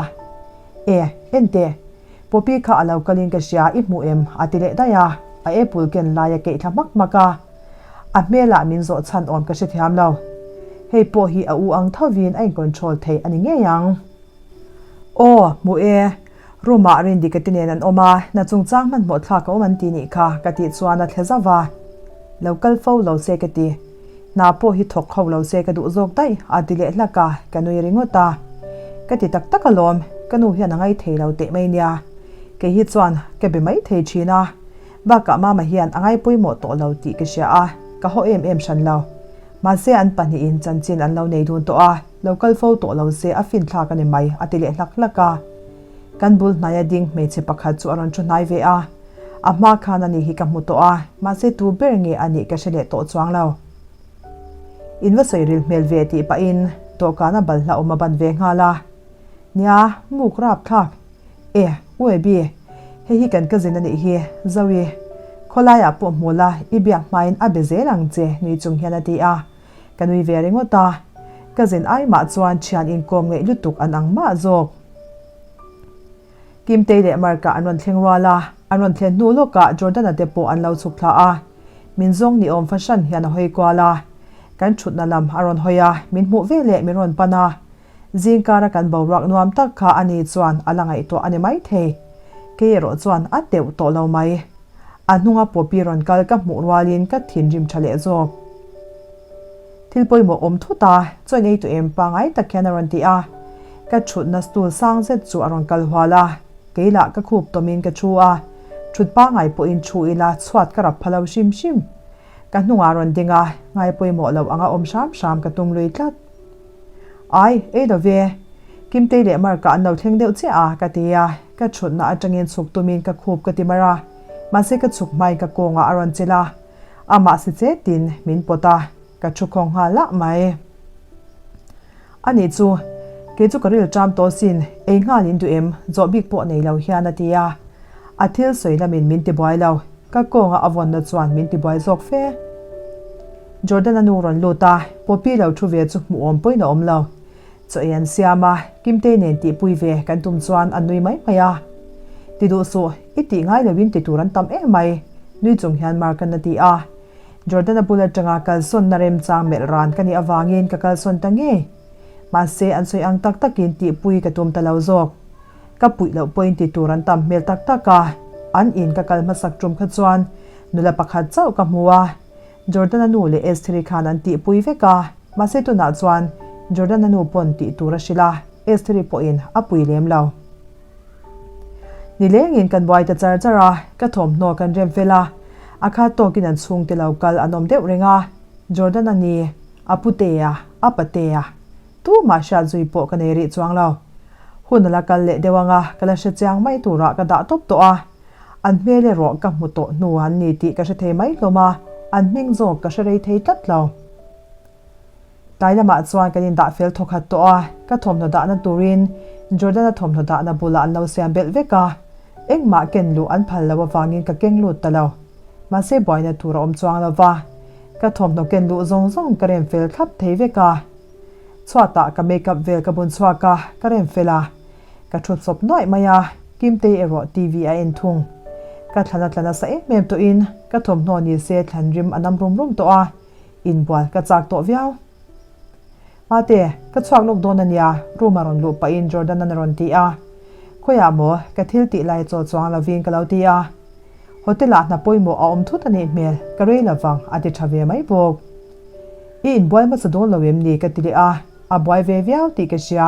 E, en teh. Poppy kha a lo kalin ka hria, i hmu em? a ti leh daih a, a apple ken lai a keih thla hmak hmak a. A hmelah min zawh chhan awm ka hrethiam lo. Hei pawh hi a u ang thovin a in-control thei a ni ngei ang. Aw, hmu e. Room-ah Rindika te nen an awm a, hna chungchang hmanhmawh thlak a awm an ti nih kha, ka tih chuan a thle zauh a. Lo kal fo lo se ka ti. Hna pawh hi thawk ho lo se ka duh zawk daih, a ti leh hlak a, ka nui ringawt a. Ka ti tak tak alawm, ka nu hian a ngai thei lo teh mai nia. Kei hi chuan ka be mai thei thin a, bakah mama hian a ngai pawimawh tawh lo tih ka hria a, ka haw em em hran lo. Mahse an pahnihin chanchin an lo nei dun tawh a, lo kal fo tawh lo se a fin thlak a ni mai, a ti leh hlak hlak a. Kan bul hnaia ding hmeichhe pakhat chu a rawn thu hnai ve a. A hma khan a nih hi ka hmu tawh a, mahse tu ber nge a nih ka hre leh tawh chuang lo. In va sawi ril hmel ve tih pahin dawhkana balhla awm a ban ve nghal a. Nia, muk rap thlak. E, U Abby, hei hi kan cousin a nih hi, Zoe. Khawlaiah pawh hmu la, i biak hmain a be zel ang che, nui chung hian a ti a. Ka nui ve ringawt a, cousin ai mah chuan thian inkawm ngeih lutuk an ang mah zawk. Kimtei leh Mark-a an rawn thleng rual a, an rawn thlen hnu lawkah Jordan-a te pawh an lo chhuk thla a. Min zawng ni awm fahran hian a hawi kual a. Kan thutna lam a rawn hawi a, min hmuh ve leh min rawn pan a. Zingkara kan boruak nuam tak kha ani chuan a la ngaihtuah a ni maithei. Kei erawh chuan a teuh tawh lo mai. A hnunga Poppy rawn kal ka hmuh rualin ka thinrim tha leh zawk. Thil pawimawh awm thut a, chaw ei tu em pangai tak hian a rawn ti a. Ka thutna stool sang zet chu a rawn kal hual a, kei lah ka khup tawmin ka thu a, thut pangai pawhin thu ila chhuat ka rap pha lo hrim hrim. Ka hnungah rawn ding a, ngai pawimawh loh anga awm hram hram ka tum lui tlat. Ai, ei lo ve. Kimtei leh Mark-a an lo thleng deuh chiah a, ka ti a, ka thutna atangin chhuk tumin ka khup ka ti mar a, mahse ka chhuk hmain ka kawngah a rawn chelh a. Amah si chetin min pawt a, ka thu khawng nghal lah mai. A nih chu, kei chu ka ril ṭam tawh sin, ei nghal in duh em, zawh bik pawh nei lo hian a ti a. A thil sawi lamin min tibuai lo, ka kawnga a vawnna chuan min tibuai zawk fe. Jordan-a nu rawn lut a, Poppy lo thu ve chu hmuh awm pawhin a awm lo. Chaw ei an siam a, Kimtei nen tihpui ve kan tum chuan an nui mai mai a. Ti duh suh, i tih ngai loin ti tur an tam em mai, nui chung hian Mark-an a ti a. Jordan-a bul atanga kalsawnna remchang melh ran ka nih avangin ka kalsawn ta ngei. Mahse, an sawi ang tak takin tihpui ka tum ta lo zawk. Ka puih loh pawhin ti tur an tam hmel tak tak a, an in ka kal hmasak tum kha chuan nula pakhat chauh ka hmu a, Jordan-a nu leh Estheri khan an tihpui vek a, mahse tunah chuan Jordan-a nu pawn tih tur a hrilh a, Estheri pawhin a pui lem lo. Nilengin kan buai ta char char a, ka thawmhnaw kan rem fel a, a khat tawkin an chhungte lo kal an awm deuh reng a, Jordan-a ni, a putea, a patea, tumah hriat zui pawh ka nei rih chuang lo. Hun a la kal leh deuh ang a, ka la hre chiang mai turah ka dah tawp tawh a. An hmel erawh ka hmu tawh hnu an ni tih ka hre thei mai hlawm a, an hming zawk ka hre rei thei tlat lo. Tlai lamah chuan kan indah fel thawkhat tawh a, ka thawmhnaw dahna turin Jordan-a thawmhnaw dahna bulah an lo siam belh vek a, engmah ken luh an phal loh avangin ka keng lut ta lo. Mahse buaina tur a awm chuang lo va, ka thawmhnaw ken luh zawng zawng ka rem fel thlap thei vek a. Chhuatah ka make-up vel ka bun chhuak a, ka rem fel a. Ka thut sawp nuaih mai a, Kimtei erawh TV a en thung. Ka thlan a tla nasa em em tawhin ka thawmhnaw ni se thlan rim a nam rum rum tawh a, inbual ka chak tawh viau. Mate, ka chhuak lawk dawn a nia, room a rawn luh pahin Jordan-an a rawn ti a. Khawiah maw, ka thil tih lai chaw chuang lovin ka lo ti a. Hotel-ah hna pawimawh a awm thut a nih hmel, ka rei lovang a ti tha ve mai bawk. I inbual hmasa dawn lo em ni ka ti leh a. A buai ve viau tih ka hria.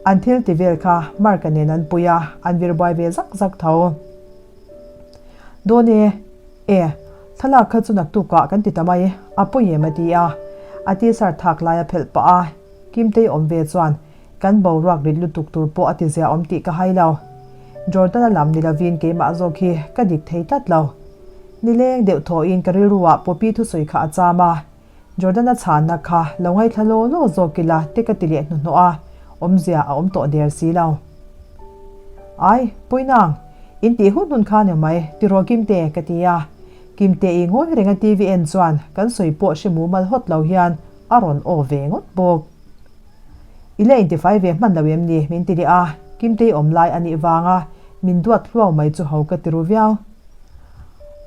An thil ti vel kha Mark-a nen an pui a, an vir buai ve zak zak tho. Dawn e, e, thlalak kha chu naktukah kan ti ta mai, a pawi em a ti a. A t-shirt thak lai a phelh pah a, Kimtei awm ve chuan kan boruak rit lutuk tur pawh a ti zia awm tih ka hai lo. Jordan-a lam ni lovin keimah zawk hi ka dik thei tlat lo. Nileng deuh thawhin ka rilruah Poppy thusawi kha a cham a. Jordan-a chhanna kha lo ngaithla law law zawk ila te ka ti leh hnuhnawh a, awmzia a awm tawh der si lo. Ai, Puinang, in tih hun hun kha ni mai, tiraw Kimte? ka ti a. Kimte i ngawi reng a TV en chuan kan sawi pawh hre mumal hawt lo hian a rawn aw ve ngawt bawk. I la intifai ve hman lo em ni? min ti leh a, Kimtei awm lai a nih vanga. Min duat hluau mai chu ho ka ti ru viau.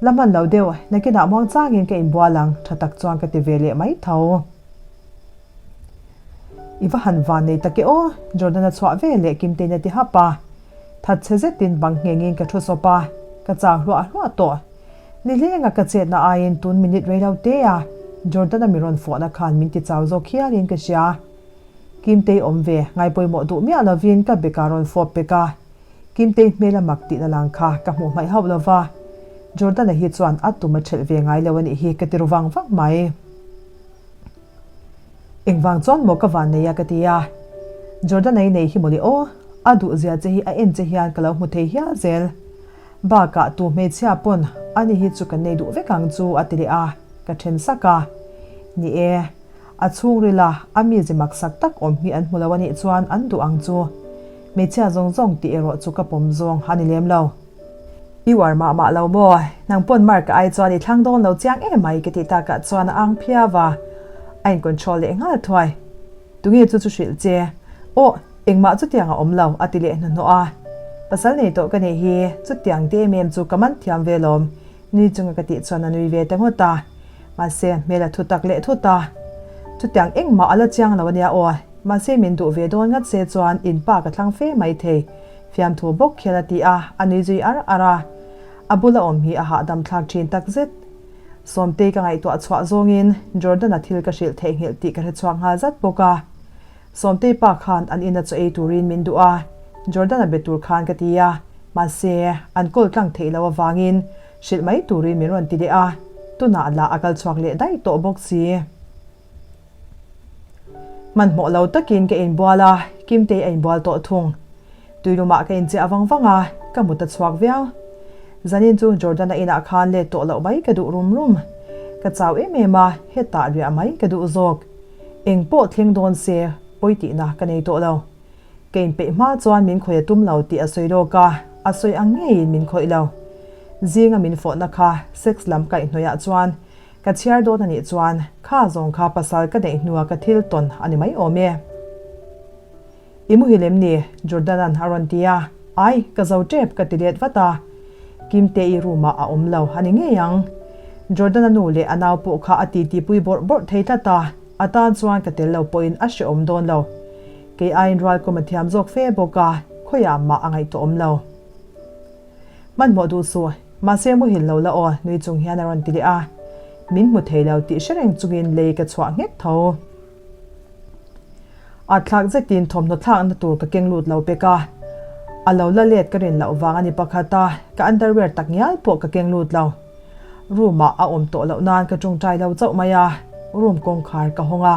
La hman lo deuh, nakinah muang changin ka inbual ang, tha tak chuan ka ti ve leh mai tho. I va han van nei tak e aw, Jordan-a chhuah ve leh Kimtein a ti hap a. Thatchhe zetin bang nghengin ka thu sawp a, ka chak hluah hluah tawh. Nihlenga ka chetna aiin tun minute rei lo te a, Jordan-a mi rawn fawhna khan min ti chau zawk hialin ka hria. Kimtei awm ve, ngaipawimawh duh miah lovin ka beka rawn fawp pek a. Kimtei hmel a mak tihna lang kha ka hmuh hmaih hauh lo va, Jordan-a hi chuan a tum a ṭhelh ve ngai lo a nih hi ka ti ru vang vang mai. Engvang chuan maw ka van nei a ka ti a, Jordan-a i nei hi mawle aw, a duh zia che hi a en che hian ka lo hmu thei hial zel. Bakah tu hmeichhia pawn ani hi chu kan nei duh vek ang chu a ti leh a, ka ṭhen sak a. Ni e. A chhungril a, a mizi maksak tak awm hi an hmu lo a nih chuan an duh ang chu. Hmeichhia zawng zawng tih erawh chu ka pawm zawng a ni lem lo. I uar mah mah lo maw? Nang pawn Mark ai chuan i thlang dawn lo chiang em mai ka tih takah chuan a ang phiau a, a in control leh nghal thuai. Tunge chu chu hrilh che? Aw, engmah chutiang a awm lo a ti leh hnuhnawh a. Pasal nei tawh ka nih hi, chutiang te em em chu ka man thiam ve lawm. Nui chunga ka tih chuan a nui ve ta ngawt a, mahse hmel a thu tak leh thut a. Chutiang engmah a la chiang lo a nia aw, mahse min duh ve dawn ngat se chuan in pa ka thlang fe mai thei, fiamthu bawk hian a ti a, a nui zui ar ar a. A bula awm hi a hahdam thlak thin tak zet. Sawmtei ka ngaihtuah chhuah zawngin Jordan-a thil ka hrilh theihnghilh tih ka hre chhuak nghal zat bawk a. Sawmtei pa khan an ina chaw ei turin min duh a, Jordan-a be tur khan ka ti a, mahse, an call tlang theih loh avangin hrilh mai turin min rawn ti leh a, tunah lah a kal chhuak leh daih tawh bawk si. Hmanhmawh lo takin ka inbual a, Kimtei a inbual tawh thung. Tuilumah ka inchiah vang vang a, ka mut a chhuak viau. Zanin chu Jordan-a inah khan let tawh loh mai ka duh rum rum. Ka chau em em a, hetah riah mai ka duh zawk. Eng pawh thleng dawn se pawi tihna ka nei tawh lo. Ka inpeih hma chuan min khawih a tum lo tih a sawi lawk a, a sawi ang ngeiin min khawih lo. Zinga min fawhna kha sex lam kaihhnawihah chuan ka chhiar dawn a nih chuan kha zawng kha pasal ka neih hnua ka thil tawn a ni mai awm e. I muhil em ni? Jordan-a'n a rawn ti a. Ai, ka zo tep ka ti let vat a. Kimte-i room-ah a awm lo a ni ngei ang. Jordan-a nu leh a nau pawh kha a titi pui bawrh bawrh thei tlat a, a tan chuan ka tel lo pawhin a hrehawm dawn lo. Kei aiin rualkawm a thiam zawk fe bawk a, khawiah mah a ngaihtuah awm lo. Hmanhmawh duh suh, mahse muhil lo la aw, nui chung hian a rawn ti leh a. Min hmu thei lo tih hre reng chungin lei ka chhuah nghek tho. A thlak zetin thawmhnaw thlakna tur ka keng lut lo pek a, a lo la let ka rin loh vang a ni pakhat a, ka underwear tak ngial pawh ka keng lut lo. Room ah a awm tawh loh nan ka tawngtai lo chauh mai a, room kawngkhar ka hawng a,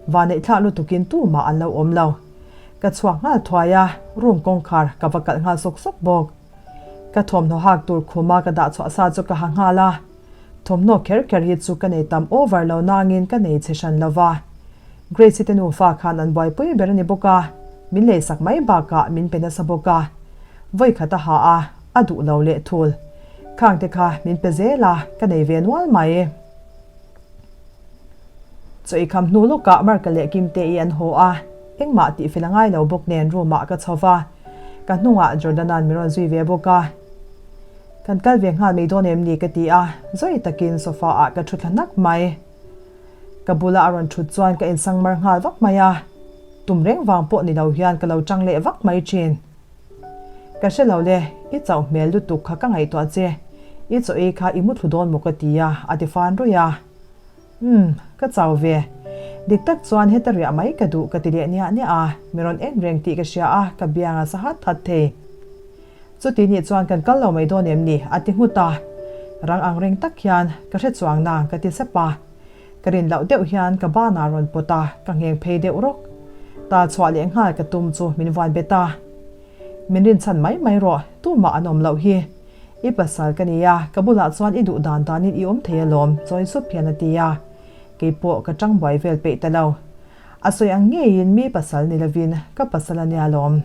vanneih thlak lutukin tumah an lo awm lo. Ka chhuak nghal thuai a, room kawngkhar ka va kalh nghal sawk sawk bawk. Ka thawmhnaw hak tur khuma ka dah chhuah sa chu ka ha nghal a, Thawmhnaw kher kher hi chu ka nei tam over lo nangin ka nei chhe hran lo va. Grace-i te nufa khan an buaipui ber a ni bawk a, min leisak mai bakah min pe nasa bawk a. Vawikhat a ha a, a duh lo leh thul. Khang te kha min pe zel a, ka nei ve nual mai. Chaw i kham hnu lawkah Marka leh Kimte-i an haw a, engmah tihfel a ngai lo bawk nen room-ah ka chho va, ka hnungah Jordan-a'n min rawn zui ve bawk a. Kan kal ve nghal mai dawn em ni ka ti a, zawi takin sofa ah ka thu thla hnak mai. Ka bula a rawn thut chuan ka insang mar nghal vak mai a, tum reng vang pawh ni lo hian ka lo tang leh vak mai thin. Ka hre lo le, i chauh hmel lutuk kha ka ngaihtuah che, i chaw ei kha i muthlu dawn maw ka ti a, a ti fan ruih a. Umm, ka chau ve. Dik tak chuan heta riah mai ka duh ka ti leh niah niah a, mi rawn en reng tih ka hria a, ka biang a sa hat hat thei. Chuti nih chuan kan kal lo mai dawn em ni? a ti nghut a. Rang ang reng tak hian ka hre chuang nang ka ti sep a. Ka rin loh deuh hian ka banah rawn pawt a, ka ngheng phei deuh rawk. Ta chhuah leh nghal ka tum chu min vuan bet a. Min rinchhan mai mai rawh, tumah an awm loh hi. I pasal ka ni a, ka bulah chuan i duh dan danin i awm thei alawm, chawi sup hian a ti a. Keipawh ka tang buai vel peih ta lo. A sawi ang ngeiin mi pasal ni lovin ka pasal a nia lawm.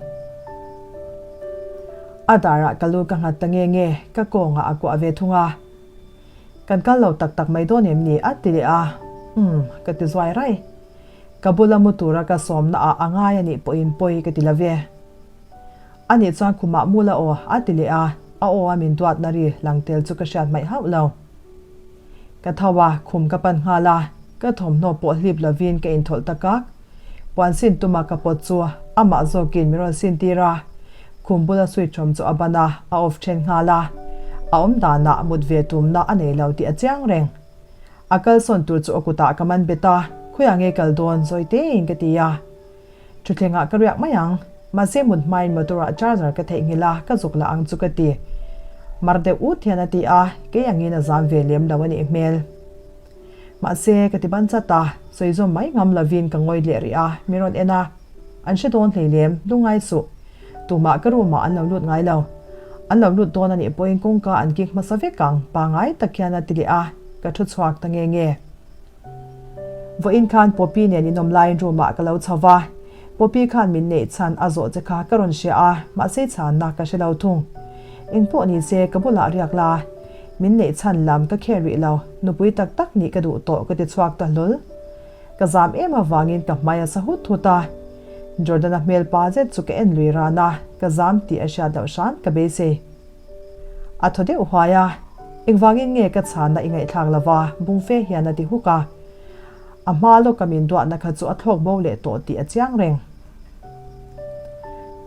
A darah ka lu ka nghat ta nge nge, ka kawngah a kuah ve thung a. Kan kal lo tak tak mai dawn em ni? a ti leh a. Umm, ka ti zuai rai. Ka bula mu tura ka sawmna ah a ngai a nih pawhin pawi ka ti lo ve. Anih chuan khumah mu la aw, a ti leh a, a aw a min duatna ri lang tel chu ka hriat hmaih hauh lo. Ka tho a, khum ka pan nghal a, ka thawmhnaw pawh hlip lovin ka inthawlh ta kak. Puan sin tuma ka pawt chu amah zawkin min rawn sin tir a, khum bula switch awm chu a ban a, a off then nghal a, a awm danah mut ve tumna a nei lo tih a chiang reng. A kalsawn tur chu a kutah ka man bet a, khawiah nge kal dawn zawi tein ka ti a. Thutthlengah ka riak mai ang. Mahse mut hmain motor ah charger ka theihnghilh a, ka zuk lah ang chu ka ti. Mar deuh ut hian a ti a, kei angin a zam ve lem lo a nih hmel. Mahse ka ti ban chat a, sawi zawm mai ngam lovin ka ngawi leh rih a, min rawn en a. An hre dawn hlei lem, lungngai suh. Tumah ka room ah an lo lut ngai lo. An lo lut dawn a nih pawhin kawngka an kik hmasa vek ang, pangai tak hian a ti leh a, ka thu chhuak ta nge nge. Vawiin khan Poppy nen inawm laiin room ah ka lo chho va, Poppy khan min neih chhan a zawh che kha ka rawn hria a, mahse chhanna ka hre lo thung. Engpawh ni se ka bulah riak la, min neih chhan lam ka kher rih lo, nupui tak tak nih ka duh tawh ka ti chhuak ta hlawl. Ka zam em avangin ka hmai a sa hut hut a, Jordan-a hmel pa zet chu ka en lui ran a, ka zam tih a hriat loh hram ka beisei. A thaw deuh huai a, Engvangin nge ka chhanna i ngaihthlak lo va? Bung fe hian a ti huk a. A hma lawka min duahna kha chu a thlawk bo leh tawh tih a chiang reng.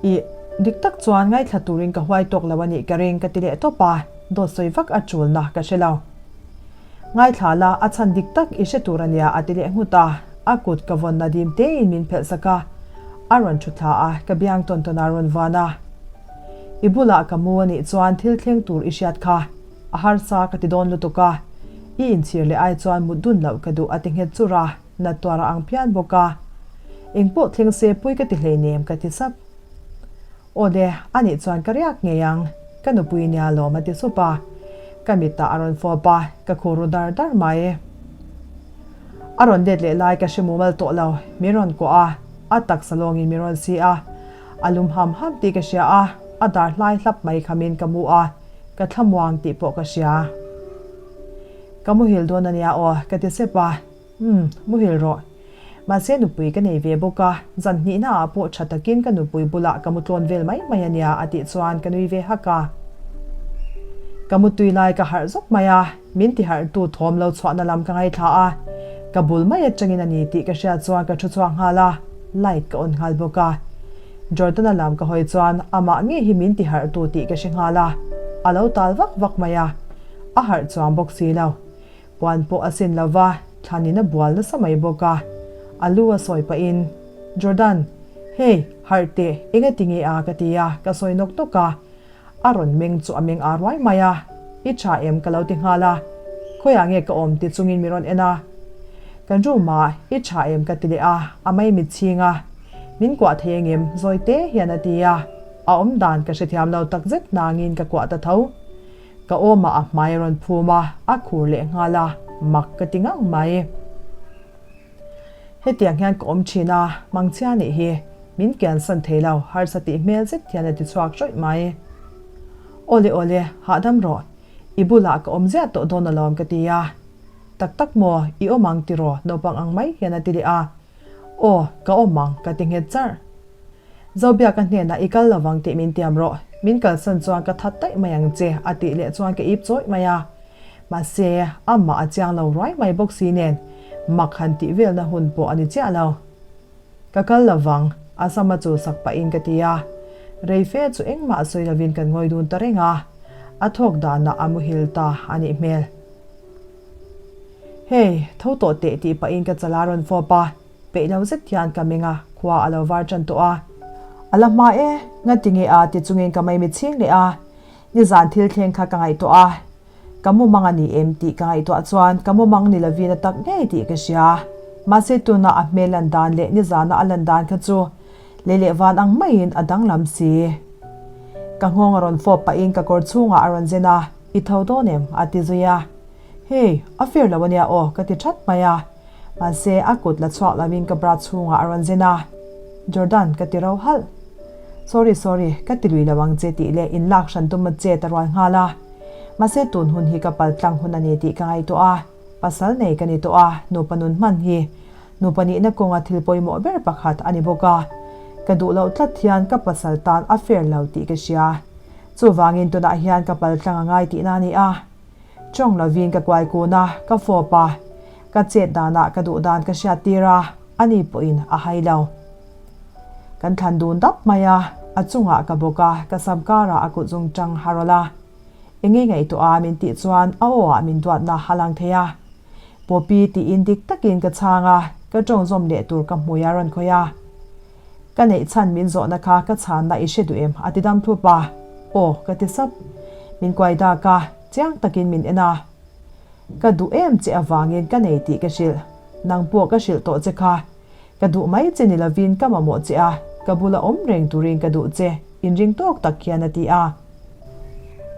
Ih, dik tak chuan ngaithla turin ka huai tawk lo a nih ka ring ka ti leh tawp a, dawt sawi vak a tulna ka hre lo. Ngaithla la, a chhan dik tak i hre tur a nia a ti leh nghut a, a kut ka vawnna dim tein min phelh sak a, a rawn thu thla a, ka biang tawn tawn a rawn van a. I bulah ka mu a nih chuan thil thleng tur i hriat kha, a harsa ka ti dawn lutuk a, i inchhir leh ai chuan mut dun loh ka duh a ti nghet chur a, nat tuar a ang phian bawk a. Engpawh thleng se pui ka ti hleinem ka ti sap. Aw le, a nih chuan ka riak ngei ang, ka nupui nia lawm a ti sup a, ka mitah a rawn fawp a, ka khur ru dar dar mai. A rawn let leh lai ka hre mumal tawh lo, min rawn kuah a, a taksa lawngin min rawn si a, a lum ham ham tih ka hria a, a dar hlai hlap mai khamin ka mu a, ka thlamuang tih pawh ka hria. Ka muhil dawn a nia aw, ka ti sep a. Umm, muhil rawh. Mahse nupui ka nei ve bawk a, zan hnihna ah pawh tha takin ka nupui bulah ka mu tlawn vel mai mai a nia a tih chuan ka nui ve hak a. Ka mu tui lai ka harh zawk mai a, min ti harh tu thawm lo chhuahna lam ka ngaithla a, ka bul mai atangin a ni tih ka hriat chuan ka thu chhuak nghal a, light ka on nghal bawk a. Jordan-a lam ka hawi chuan amah ngei hi min ti harh tu tih ka hre nghal a, a lo tal vak vak mai a, a harh chuang bawk si lo. Puan pawh a sin lo va, thlanin a bual nasa mai bawk a. A lu a sawi pahin, Jordan, hei, harh teh, enga ti nge a? ka ti a, ka sawi nawk nawk a. A rawn meng chu a meng â ruai mai a, I tha em? ka lo ti nghal a. Khawiah nge ka awm? ti chungin mi rawn en a. Kan room ah, I tha em? ka ti leh a, a mai mit chhing a. Min kuah thei engem? zawi te hian a ti a. A awm dan ka hrethiam lo takzet nangin ka kuah ta tho. Ka awmah a hmai a rawn phum a, a khur leh nghal a, mak ka ti ngang mai. Hetiang hian ka awm thin a, mangchhia nih hi min kiansan thei lo, harsa tih hmel zet hian a ti chhuak hrawih mai. Awle awle, hahdam rawh, i bulah ka awm ziah tawh dawn alawm ka ti a. Tak tak maw, i awm ang tiraw naupang ang mai hian a ti leh a. Aw, ka awm ang ka ti nghet charh. Zobiaka hnenah i kal lovang tih min tiam rawh, min kalsan chuan ka that daih mai ang che a tih leh chuan ka ip chawih mai a. Mahse, amah a chiang lo ruai mai bawk si nen mak han tih velna hun pawh a ni chiah lo. Ka kal lovang, a sama chul sak pahin ka ti a. Rei fe chu engmah sawi lovin kan ngawi dun ta reng a, a thawk danah a muhil ta a nih hmel. Hey, tho tawh teh tih pahin ka chala rawn fawp a. Peih lo zet hian ka meng a, khua a lo var tan tawh a. A la hma e, ngati nge a ti chungin ka maimi chhing leh a. Nizan thil thleng kha ka ngaihtuah a, ka mumang a ni em tih ka ngaihtuah chuan ka mumang ni lovin a tak ngei tih ka hria. Mahse tuna a hmel lan dan leh nizana a lan dan kha chu lei leh van ang maiin a danglam si. Ka nghawng a rawn fawp pahin ka kawr chhungah a rawn zen a, I tho dawn em? a ti zui a. Hei, a fair lo a nia aw ka ti that mai a. Mahse, a kut la chhuak lovin ka bra chhungah a rawn zen a, Jordan, ka ti ro halh. Sorry, sorry, ka ti lui lo ang che tih leh inlak hran tum a chet a rual nghal a. Mahse, tun hun hi ka pal tlang hun a ni tih ka ngaihtuah a, pasal nei ka ni tawh a, nupa nun hman hi nupa nihna kawnga thil pawimawh ber pakhat a ni bawk a. Ka duh loh tlat hian ka pasal tan a fair lo tih ka hria. Chuvangin tunah hian ka pal tlang a ngai tihna a ni a. Tawng lovin ka kuai kun a, ka fawp a. Ka chet danah ka duh dan ka hriat tir a, ani pawhin a hai lo. Kan thlan dun dap mai a, a chungah ka bawk a, ka sam karah a kut zung tang a rawlh a. Enge ngaihtuah a min tih chuan a aw ah min duatna a lang thei a. Poppy tiin dik takin ka chhang a, ka tawng zawm leh tur ka hmui a rawn khawih a. Ka neih chhan min zawhna kha ka chhanna i hre duh em? a ti dam thlup a. Aw ka ti sap. Min kuai dak a, chiang takin min en a. Ka duh em che avangin ka nei tih ka hrilh. Nang pawh ka hrilh tawh che kha. Ka duh mai che ni lovin ka mamawh che a, ka bula awm reng turin ka duh che, inring tawk tak hian a ti a.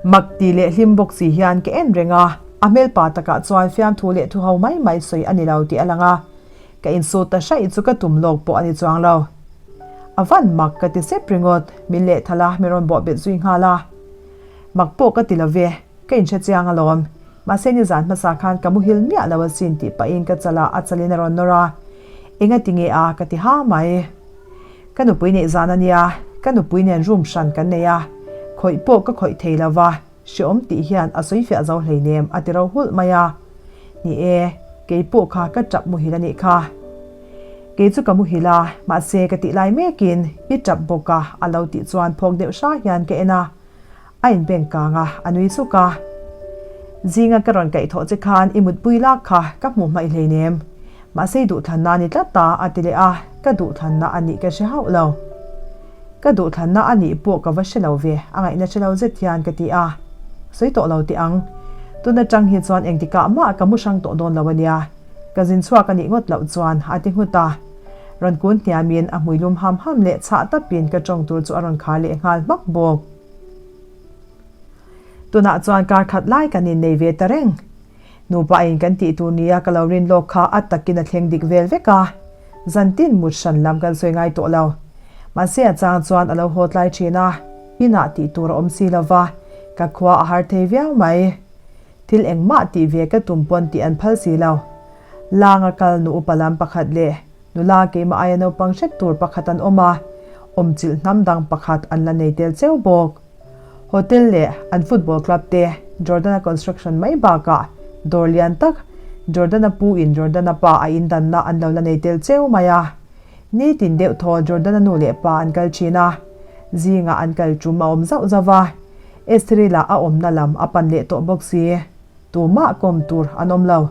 Mak ti leh hlim bawk si hian ka en reng a, a hmelpa takah chuan fiamthu leh thu ho mai mai sawi a ni lo tih a lang a, ka insut ta hraih chu ka tum lawk pawh a ni chuang lo. A van mak ka ti sep ringawt, min lehthal a, min rawn bawh bet zui nghal a. Mak pawh ka ti lo ve. Ka inhre chiang alawm. Mahse nizan hmasa khan ka muhil miah lo asin tih pahin ka chala a chalin a rawn nawr a. Enga ti nge a? ka ti ha mai. Ka nupui neih zan a nia, ka nupui nen room hran kan nei a, khawih pawh ka khawih thei lo va, hreawm tih hian a sawi fiah zo hleinem a ti ro hulh mai a. Ni e, kei pawh kha ka tap muhil a nih kha. Kei chu ka muhil a, mahse ka tih lai mekin i tap bawk a a lo tih chuan phawk deuh hra hian ka en a. A inbeng kang a, a nui suk a. Zinga ka rawn kaih thawh che khan i mutpui lak kha ka hmuh hmaih hleinem. Mahse i duhthlanna a ni tlat ta, a ti leh a, ka duhthlanna a nih ka hre hauh lo. Ka duhthlanna a nih pawh ka va hre lo ve, a ngaihna hre lo zet hian ka ti a. Sawi tawh lo teh ang. Tun atang hi chuan engtikah mah ka mu hrang tawh dawn lo a nia. Ka zin chhuak a nih ngawt loh chuan a ti nghut a. Rawn kun hniamin a hmui lum ham ham leh chhah tapin ka tawng tur chu a rawn khar leh nghal hmak bawk. Tunah chuan kar khat lai kan innei ve ta reng. Nupa in kan tih tur nia ka lo rin lawk kha a takin a thleng dik vel vek a. Zantin mut hran lam kan sawi ngai tawh lo. Mahse a chang chuan a lo haw tlai thin a, inah tih tur a awm si lo va, ka khua a har thei viau mai. Thil engmah tih ve ka tum pawn tih an phal si lo. Langa kal nu upa lam pakhat leh nula keimah aia naupang hret tur pakhat an awm a, awmchilh hnam dang pakhat an la nei tel cheu bawk. Hotel leh an football club te Jordana construction mai bakah dawr lian tak Jordana pu in Jordana pa a indanna an lo la nei tel cheu mai a. Nitin deuh thaw Jordana nu leh pa an kal thin a, zingah an kal tum a awm zauh zauh va, Estheri lah a awmna lam a pan leh tawh bawk si. Tumah kawm tur an awm lo.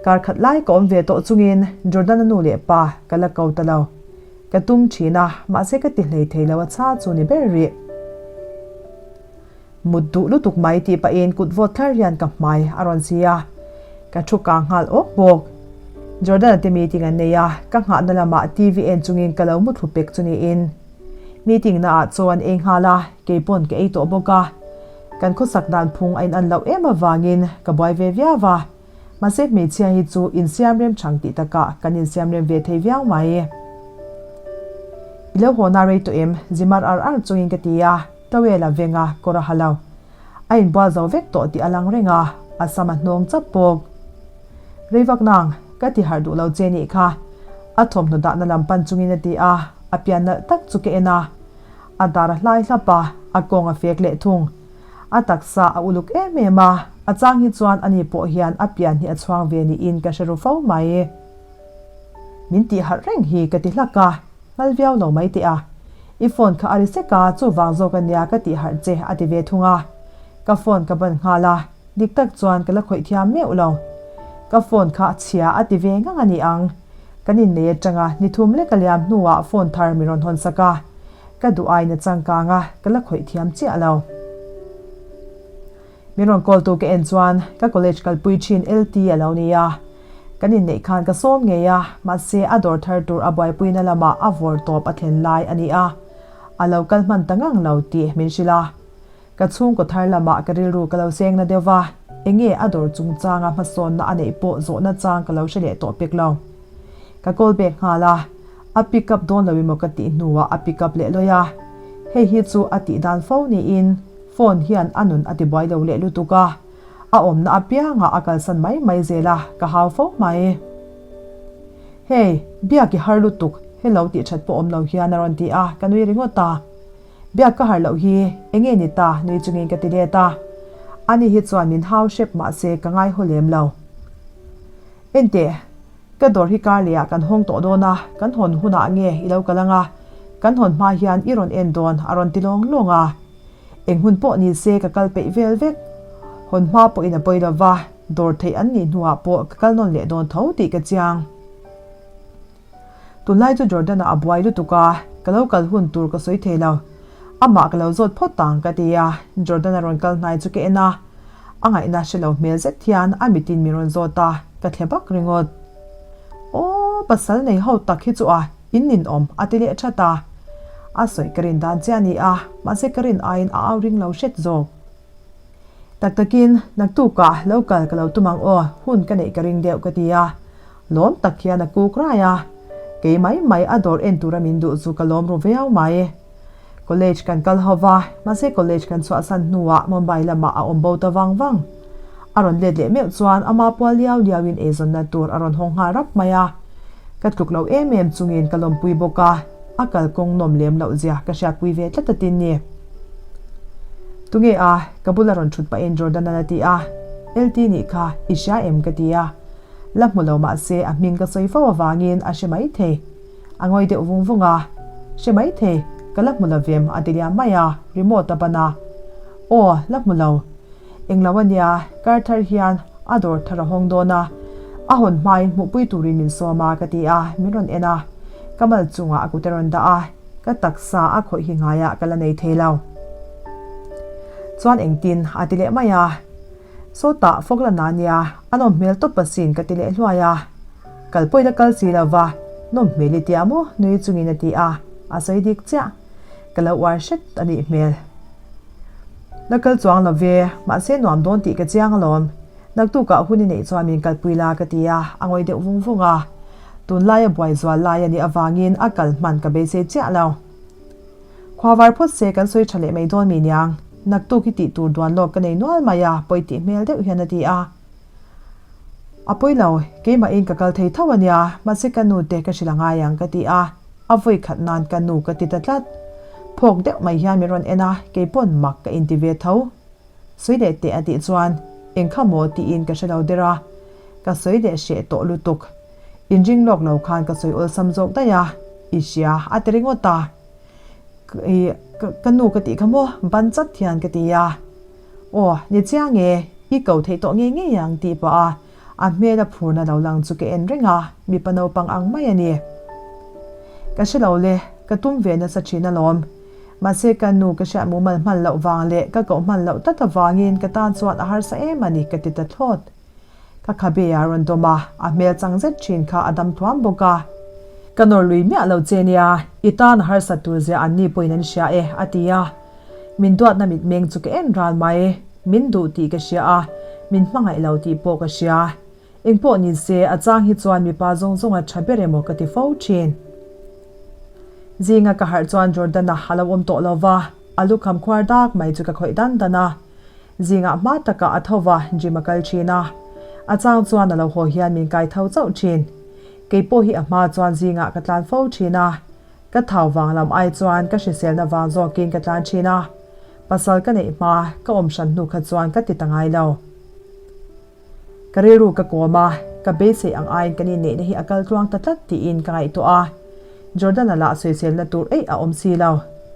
Kar khat lai ka awm ve tawh chungin Jordana nu leh pa ka la ko ta lo. Ka tum thin a, mahse ka ti hlei thei lo a chha chu ni ber rih. Mut duh lutuk mai tih pahin kut vawt thlar hian ka hmai a rawn si a, ka thu kang nghal awk bawk. Jordana te meeting an nei a, ka nghahna lamah TV en chungin ka lo muthlu pek chu niin. Meeting naah chaw an ei nghal a, kei pawn ka ei tawh bawk a. Kan khawsak dan phung a inan loh em avangin ka buai ve viau va, mahse hmeichhia hi chu insiam rem chang tih takah kan insiam rem ve thei viau mai. I lo haw na rei tawh em? Zimar ar ar chungin ka ti a, towel a veng a, kawr a ha lo. A inbual zo vek tawh tih a lang reng a, a sam a hnawng chap bawk. Rei vak nang, ka ti harh duh lo che nih kha. A thawmhnaw dahna lam pan chungin a ti a, a pian nalh tak chu ka en a. A dar a hlai hlap a, a kawng a fek leh thung. A taksa a uluk em em a, a chang hi chuan ani pawh hian a pian hi a chhuang ve niin ka hre ru fo mai. Min tih harh reng hi ka ti hlak a, ngal viau lo mai teh a. I phone kha a ri sek a, chuvang zawk a nia ka tih harh che a ti ve thung a. Ka phone ka ban nghal a, dik tak chuan ka la khawih thiam meuh lo. Ka phone kha a chhia a ti ve ngang a ni ang. Kan innei atanga ni thum lek a liam hnuah phone thar mi rawn hawn sak a, ka duh aiin a changkang a, ka la khawih thiam chiah lo. Min rawn call tu ka en chuan ka college kalpui thin LT a lo ni a, kan inneih khan ka sawm ngei a, mahse a dawr thar tur a buaipuina lamah a vawr tawp a thlen lai a ni a, a lo kal hman ta ngang lo tih min hrilh a. Ka chhungkaw thar lamah ka rilru ka lo seng na deuh va, enge a dawr chungchanga hmasawnna a neih pawh zawhna chang ka lo hre leh tawh pek lo. Ka call back nghal a, a pick up dawn lo emaw ka tih hnuah a pick up leh lawi a. Hei hi chu a tih dan fo niin phone hian a nun a tibuai lo leh lutuk a, a awmna apiangah a kalsan mai mai zel a, ka hau fo mai. Hey, biak i har lutuk. Hello tih that pawh awm lo hian a rawn ti a, ka nui ringawt a. Biak ka harh loh hi eng nge ni ta nui chungin ka ti let a. Ani hi chuan min hau hrep mahse ka ngai haw lem lo. Enteh, ka dawr hi kar leh ah kan hawng tawh dawn a, kan hawn hunah nge i lo kal anga, kan hawn hma hian i rawn en dawn a rawn ti lawng lawng a. Eng hun pawh ni se ka kal peih vel vek. Hawn hma pawhin a pawi lova, dawr theih an nih hnuah pawh ka kal nawn leh dawn tho tih ka chiang. Tunlai chu Jordan-a a buai lutuk a, ka lo kal hun tur ka sawi thei lo. Amah ka lo zawt phawt ang ka ti a, Jordan-a rawn kal hnai chu ka en a. A ngaihna hre lo hmel zet hian a mitin min rawn zawt a, ka thle bak ringawt. Aw, pasal nei ho tak hi chu a in ninawm a ti leh that a. A sawi ka rin dan chiah a ni a, mahse ka rin aiin a au ring lo hret zawk. Tak takin, naktukah lo kal ka lo tum ang aw, hun ka neih ka ring deuh ka ti a. Lawm tak hian a kuk rai a. Kei mai mai a dawr en tura min duh chu ka lawm ru viau mai. College kan kal ho va, mahse college kan chhuahsan hnuah Mumbai lamah a awm bo ta vang vang. A rawn let leh meuh chuan ama pual liau liauin eizawnna tur a rawn hawng nghal rap mai a. Ka tluk lo em em chungin ka lawmpui bawk a. A kalkawng nawm lem loh zia ka hriatpui ve tlat a tin ni. Tunge a, ka bula rawn thut pahin Jordan-an a ti a. LT nih kha, i hria em ka ti a. La hmu lo mah se a hming ka sawi fo avangin a hre mai thei. A ngawi deuh vung vung a. Hre mai thei, ka la hmu lo vem a ti liam mai a, remote a ban a. Aw, la hmu lo. Englo a nia, kar thar hian a dawr thar a hawng dawn a, a hawn hmain hmuhpui turin min sawm a ka ti a, min rawn en a, ka mal chungah a kut a rawn dah a, ka taksa a khawih hi ngaiah ka la nei thei lo. Chuan engtin a ti leh mai a, Sawtah fawk la na nia, a nawm hmel tawp asin ka ti leh hluai a, kal pawh i la kal si lo va, nawm hmel i tia maw nui chungin a ti a, a sawi dik chiah. Ka lo uar hret a nih hmel. La kal chuang lo ve, mahse nuam dawn tih ka chiang alawm. Naktukah hun i neih chuan min kalpui la ka ti a, a ngawi deuh vung vung a. Tunlaia buai zual lai a nih avangin a kal hman ka beisei chiah lo. Khua var phawt se kan sawi tha leh mai dawn mi niang. Naktuk hi tih tur duan lawk ka nei nual mai a, pawi tih hmel deuh hian a ti a. A pawi lo, keimahin ka kal thei tho a nia, mahse ka nu te ka hrilh a ngai ang ka ti a, a vawi khat nan ka nu ka ti ta tlat. Phawk deuh mai hian min rawn en a, kei pawn mak ka inti ve tho. Sawi leh teh a tih chuan, Eng kha maw tiin ka hre lo der a, ka sawi leh hreh tawh lutuk. Inring lawk lo khan ka sawi awlsam zawk daih a, i hria a ti ringawt a. Ih, ka nu ka tih kha maw, ban chat hian ka ti a. Aw, ni chiang e, i ko theih tawh ngei ngei ang tih pah a, a hmel a phurna lo lang chu ka en reng a, mipa naupang ang mai a ni. Ka hre lo le, ka tum ve nasa thin alawm. Mahse ka nu ka hriat mumal hman loh vang leh ka koh hman loh tlat avangin ka tan chuan a harsa em a ni ka ti ta thlawt. Ka khabe a rawn dawm a, a hmel chang zet thin kha a dam thuam bawk a. Ka nawr lui miah lo che nia, i tan a harsat tur zia an ni pawhin an hria e, a ti a. Min duatna mitmeng chu ka en ral mai. Min duh tih ka hria a, min hmangaih lo tih pawh ka hria. Engpawh ni se, a chang hi chuan mipa zawng zawng a tha ber emaw ka ti fo thin. Zinga ka harh chuan Jordan-a a lo awm tawh lo va, a lukham khuar dak mai chu ka khawih dan dan a. Zingah hma takah a tho va, gym a kal thin a. A chang chuan a lo haw hian min kai tho chauh thin. Kei pawh hi a hma chuan zingah ka tlan fo thin a. Ka thau vang lam ai chuan ka hriselna vang zawkin ka tlan thin a. Pasal ka neih hma, ka awm hran hnu kha chuan ka ti ta ngai lo. Ka rilru ka kawm a, ka beisei ang aiin kan inneihna hi a kal tluang ta tlat tiin ka ngaihtuah a. Jordan-a lah sawiselna tur eih a awm si lo.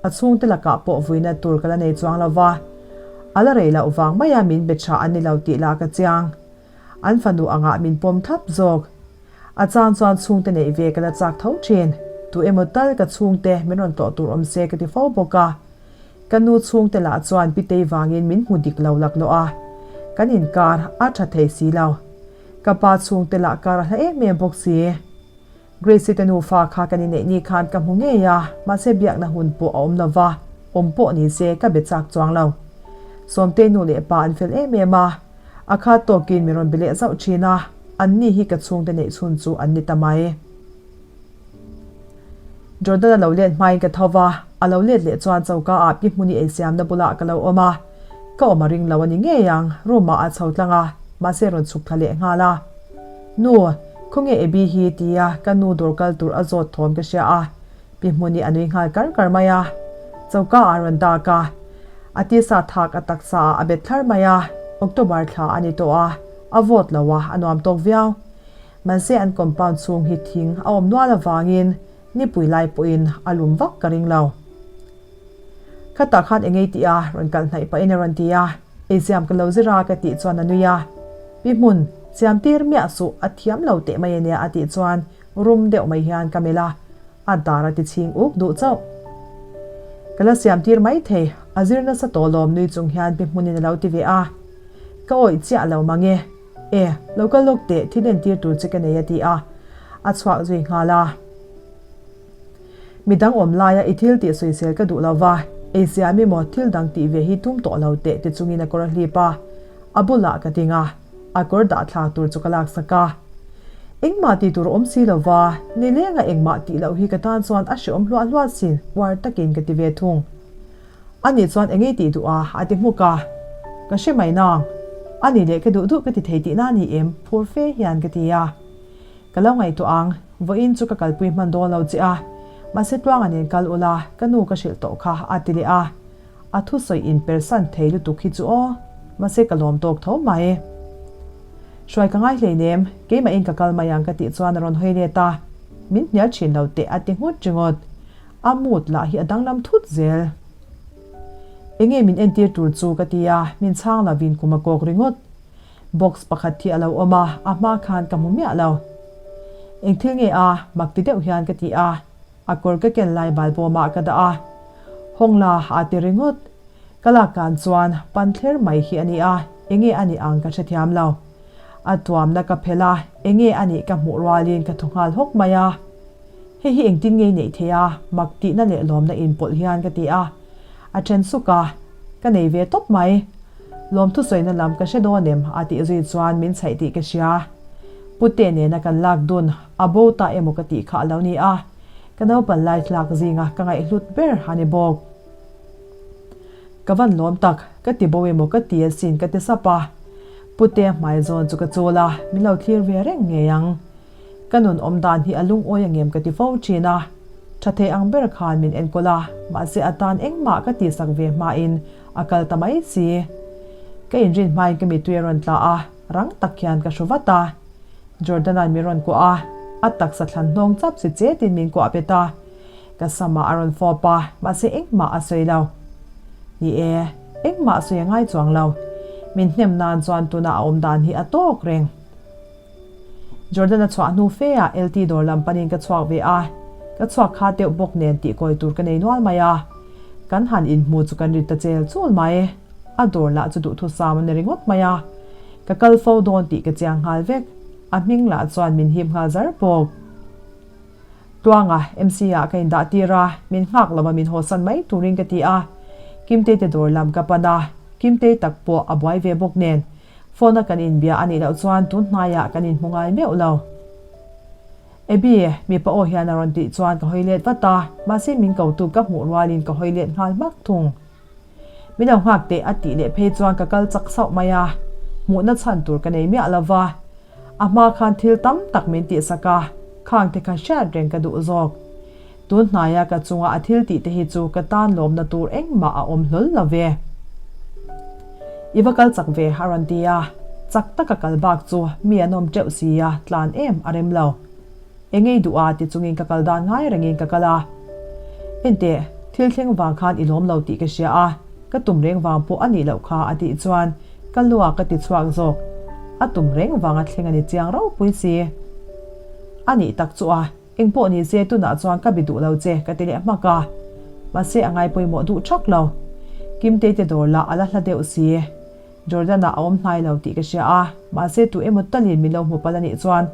A chhungte lakah pawh vuina tur ka la nei chuang lo va. A la rei loh vang maia min be tha an ni lo tih lah ka chiang. An fanu angah min pawm thlap zawk. A chang chuan chhungte neih ve ka la chak tho thin. Tu emaw tal ka chhungte min rawn tlawh tur awm se ka ti fo bawk a. Ka nu chhungte lah chuan Pitei vangin min hmu dik lo laklawh a. Kan inkar a tha thei si lo. Ka pa chhungte lah kar a hla em em bawk si. Grace-i te nufa kha kan inneih ni khan ka hmu ngei a, mahse biakna hun pawh a awm lo va, awm pawh ni se ka be chak chuang lo. Sawmtei nu leh pa an fel em em a, a khat tawkin min rawn be leh zauh thin a, anni hi ka chhungte neih chhun chu an ni ta mai. Jordan-a lo let hmain ka tho va, a lo let leh chuan choka ah pi hmuni eisiamna bulah ka lo awm a, ka awm a ring lo a ni ngei ang, room ah a chho tlang a, mahse rawn chhuk thla leh nghal a. Nu. Khawnge Abby hi? tia ka nu dawr kal tur a zawt thawm ka hria a, Pi Hmuni a nui nghal kar kar mai a. Choka ah rawn dak a, a tisa thak a taksa ah a bet thlar mai a, October thla a ni tawh a, a vawt lo a, a nuam tawk viau. Mahse an compound chhung hi thing a awm nual avangin nipui lai pawhin a lum vak ka ring lo. Khatah khan engei tih a rawn kalh hnaih pahin a rawn ti a, Eiziam ka lo zir a ka tih chuan a nui a, Pi Hmun, siam tir miah suh a thiam lo teh mai ania a tih chuan rum deuh mai hian ka melh a, a dar a ti chhing uk duh chauh. Ka la siam tir mai thei, a zir nasa tawh lawm nui chung hian Pi Hmunin a lo ti ve a, Ka awih chiah lo mang e. E, lo kal lawk teh thil entir tur che ka nei a ti a, a chhuak zui nghal a. Midang awm laia i thil tih sawisel ka duh lo va, ei siam emaw thil dang tih ve hi tum tawh lo teh ti chungin a kawr a hlip a, a bulah ka ding a, a kawr dah thlak tur chu ka laksak a. Engmah tih tur awm si lo va, nilenga engmah tih loh hi ka tan chuan a hreawm hluah hluah sin uar takin ka ti ve thung. Ani chuan engei tih duh a? a ti hmuk a. Ka hre mai nang. Ani leh ka duh duh ka ti thei tihna a ni em? phur fe hian ka ti a. Ka lo ngaihtuah ang, vawiin chu ka kalpui hman dawn lo che a, mahse Tluanga nen kal ula, ka nu ka hrilh tawh kha a ti leh a. A thusawi inpersan thei lutuk hi chu aw, mahse ka lawm tawk tho mai. Hruai ka ngai hleinem, keimahin ka kal mai ang ka tih chuan a rawn hawi let a, min hnial thin lo teh a ti nghut ringawt. A mood lah hi a danglam thut zel. Enge min entir tur chu ka ti a, min chhang lovin kum a kawk ringawt. Box pakhat hi a lo awm a, a hma khan ka hmu miah lo. Eng thil nge a? mak ti deuh hian ka ti a, a kawr ka ken lai balbawmah ka dah a. Hawng la a ti ringawt. Ka lak kan chuan pan thler mai hi a ni a, enge a nih ang ka hrethiam lo. A tuamna ka phelh a, enge a nih ka hmuh rualin ka thaw nghal hawk mai a. Hei hi engtin nge i neih theih a? mak tihna leh lawmna inpawlh hian ka ti a. A then suk a, Ka nei ve tawp mai. Lawmthusawina lam ka hre dawn em? a tih zui chuan min chhaih tih ka hria. Pute nena kan lak dun a bo ta emaw ka tih kha a lo ni a, ka naupan lai tlak zinga ka ngaihhlut ber a ni bawk. Ka van lawm tak, ka ti bo emaw ka ti asin ka ti sap a. Pute hmai zawn chu ka chawl a, min lo thlir ve reng ngei ang. Ka nun awm dan hi a lungawi angem ka ti fo thin a, tha thei ang ber khan min enkawl a, mahse a tan engmah ka tihsak ve hmain a kal ta mai si. Ka inrin hmain ka mittui a rawn tla a, rang tak hian ka hru vat a. Jordan-a'n min rawn kuah a, a taksa thlan hnawng chap si chetin min kuah bet a. Ka samah a rawn fawp a, mahse engmah a sawi lo. Ni e, engmah a sawi a ngai chuang lo. Min hnem nan chuan tuna a awm dan hi a tawk reng. Jordan a chhuah hnu fe ah LT dawr lam panin ka chhuak ve a, ka chhuak kha deuh bawk nen tih kawi tur ka nei nual mai a, kan han inhmu chu kan ri ta chel chul mai, a dawr lah chu duhthusam a ni ringawt mai a, ka kal fo dawn tih ka chiang nghal vek, a hming lah chuan min hip nghal zar bawk. Tluanga, MC ah ka indah tir a, min nghak lo a min hawsan mai turin ka ti a, Kimtei te dawr lam ka pan a, Kimtei tak pawh a buai ve bawk nen Phone a kan inbia a nih loh chuan tun hnaiah kan inhmu ngai meuh lo. Abby, mipa aw hian a rawn tih chuan ka hawi let vat a, mahse min kotu ka hmuh rualin ka hawi let nghal hmak thung. Min lo nghak teh a tih leh phei chuan ka kal chak sauh mai a, hmuhna chhan tur ka nei miah lo va. A hma khan thil tam tak min tihsak a, khang te kha hriat reng ka duh zawk. Tun hnaia ka chunga a thil tih te hi chu ka tan lawmna tur engmah a awm hlawl lo ve. I va kal chak ve a rawn ti a, chak taka kal bak chu mi an awm teuh si a, tlan em a rem lo. Engei duh a ti chungin ka kal dan ngai rengin ka kal a. Enteh, thil thleng vang khan i lawm lo tih ka hria a, ka tum reng vang pawh a nih loh kha a tih chuan ka lua ka ti chhuak zawk. A tum reng vanga thleng a ni chiang ropui si. A nih tak chu a. Engpawh ni se tunah chuan ka bi duh lo che ka ti leh hmak a, mahse a ngai pawimawh duh thak lo. Kimtei te dawr lah a la hla deuh si. Jordan-a a awm hnai lo tih ka hria a, mahse tu emaw talin min lo hmu palh a nih chuan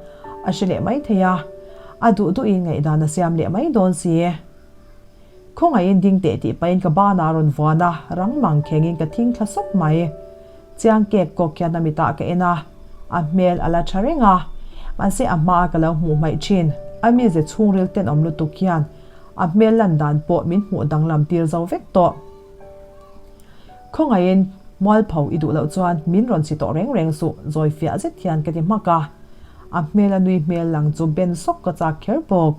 a hre leh mai thei a, a duh duhin ngaihdan a siam leh mai dawn si. Khawngaihin ding teh tih pahin ka banah a rawn vuan a, rang mang khengin ka thing thla sawp mai. Chiang kek kawk hian a mitah ka en a, a hmel a la tha reng a, mahse a hmaa ka lo hmuh hmaih thin, a mize chhungril tenawm lutuk hian a hmel lan dan pawh min hmuh danglam tir zo vek tawh. Khawngaihin mualpho i duh loh chuan min rawn si tawh reng reng suh, zawi fiah zet hian ka ti hmak a. A hmel a nui hmel lang chu ben sawk ka chak kher bawk.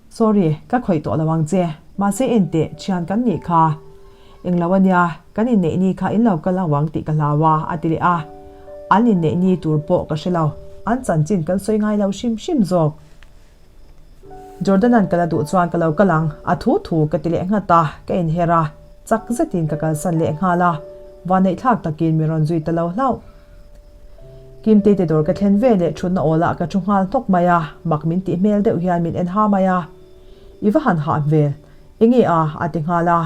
Sorry, ka khawih tawh lo ang che. Mahse enteh, thian kan nih kha. Englo a nia, kan inneih ni kha in lo kal ang ang tih ka hlau a, a ti leh a. An inneih ni tur pawh ka hre lo, an chanchin kan sawi ngai lo hrim hrim zawk. Jordan-a'n ka la duh chuan ka lo kal ang, a thu thu ka ti leh nghat a, ka inher a, chak zetin ka kalsan leh nghal a, vanneihthlak takin min rawn zui ta lo hlauh. Kimtei te dawr ka thlen ve leh thutna awlah ka thu nghal hnawk mai a, mak min tih hmel deuh hian min en ha mai a, I va han hah vel, enge a? a ti nghal a,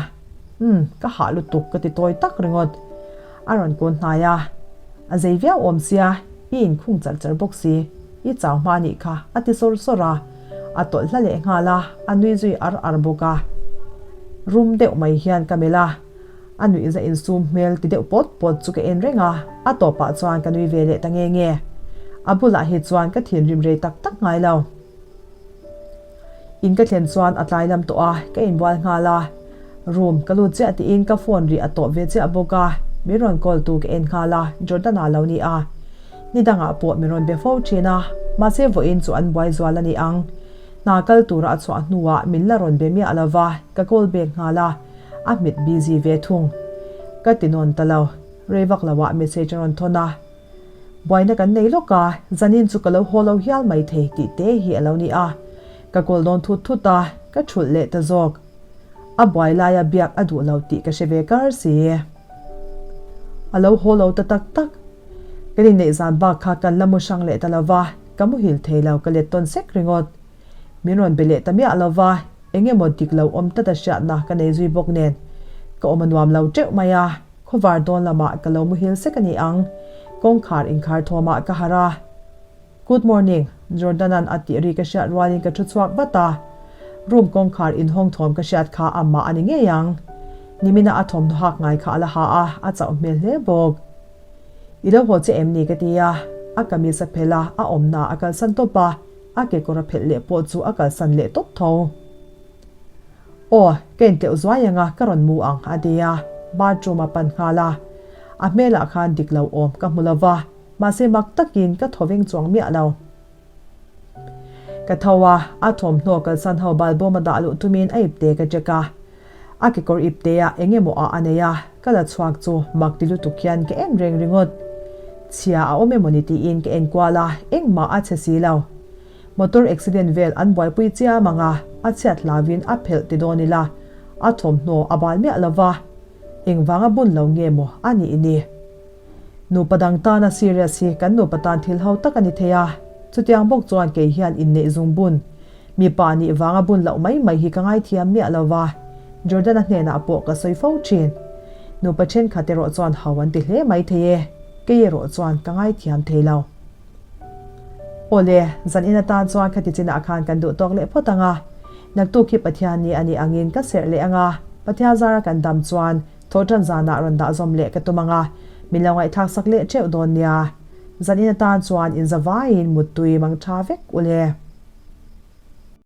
Umm, ka hah lutuk ka ti tawi tak ringawt. A rawn kun hnai a, A zei viau awm sia, i inkhung char char bawk si, i chau hma nih kha, a ti sawr sawr a, a tawlh hla leh nghal a, a nui zui ar ar bawk a. Rum deuh mai hian ka melh a. A nuihza insum hmel ti deuh pawt pawt chu ka en reng a, a tawpah chuan ka nui ve leh ta nge nge. A bulah hi chuan ka thinrim rei tak tak ngai lo. In ka thlen chuan a tlai lam tawh a, ka inbual nghal a. Room ka lut chiah tiin ka phone ri a tawp ve chiah bawk a, min rawn call tu ka en nghal a, Jordan-a lo ni a. Ni dangah pawh min rawn be fo thin a, mahse vawiin chu an buai zual a ni ang. Hna kal tura a chhuah hnuah min la rawn be miah lo va, ka call back nghal a. A hmet busy ve thung. Ka ti nawn ta lo. Rei vak lo ah message a rawn thawn a. Buaina kan nei lawk a, zanin chu ka lo haw lo hial mai thei tih te hi a lo ni a. Ka call dawn thut thut a, ka thulh leh ta zawk. A buai laia biak a duh lo tih ka hre ve kar si. A lo haw lo ta tak tak. Kan inneih zan bak kha kan la mu hrang leh ta lo va, ka muhil thei lo ka let tawn sek ringawt. Min rawn be leh ta miah lo va. Eng emaw dik lo awm tlat a hriatna ka nei zui bawk nen ka awm a nuam lo teuh mai a, khawvar dawn lamah ka lo muhil sek a ni ang. Kawngkhar inkhar thawmah ka harh a. Good morning, Jordan-a'n a tih ri ka hriat rualin ka thu chhuak vat a. Room kawngkhar inhawng thawm ka hriat kha amah a ni ngei ang. Nimina a thawmhnaw hak ngai kha a la ha a, a chauh hmel hle bawk. I lo haw che em ni ka ti a, a kamis a phelh a, a awmna a kalsan tawp a. A kekawr a phelh leh pawh chu a kalsan leh tawp tho. Aw, ka intleuh zuai ang a, ka rawn mu ang, a ti a, bathroom a pan nghal a. A hmelah khan dik lo awm ka hmu lo va, mahse mak takin ka thaw veng chuang miah lo. Ka tho a, a thawmhnaw kalsan ho balbawm a dah luh tumin a ipte ka check a. A kekawr ipte ah eng emaw ah a nei a, ka la chhuak chu mak ti lutuk hian ka en reng ringawt. Chhia a awm emaw ni tiin ka en kual a, engmah a chhe si lo. Motor accident vel an buaipui chiam ang a, a chhiat hlauin a phelh ti dawn ila, a thawmhnaw a bal miah lo va, engvanga bun lo nge maw a nih ni. Nupa dang tana serious hi kan nupa tan thil ho tak a ni thei a, chutiang bawk chuan kei hian inneih zung bun, mipa nih vanga bun loh mai mai hi ka ngaithiam miah lo va, Jordan-a hnenah pawh ka sawi fo thin. Nupa thenkhat erawh chuan ho an ti hle mai thei e, kei erawh chuan ka ngaithiam thei lo. Awle, zan in atan chuan khati chinah khan kan duh tawk leh phawt ang a, naktuk hi Pathian ni a nih angin ka serh leh ang a, Pathian zara kan dam chuan Thawhṭan zanah rawn dah zawm leh ka tum ang a, min lo ngaihthlak sak leh ṭeuh dawn nia. Zan in atan chuan inza vaiin muttui mang ṭha vek u le.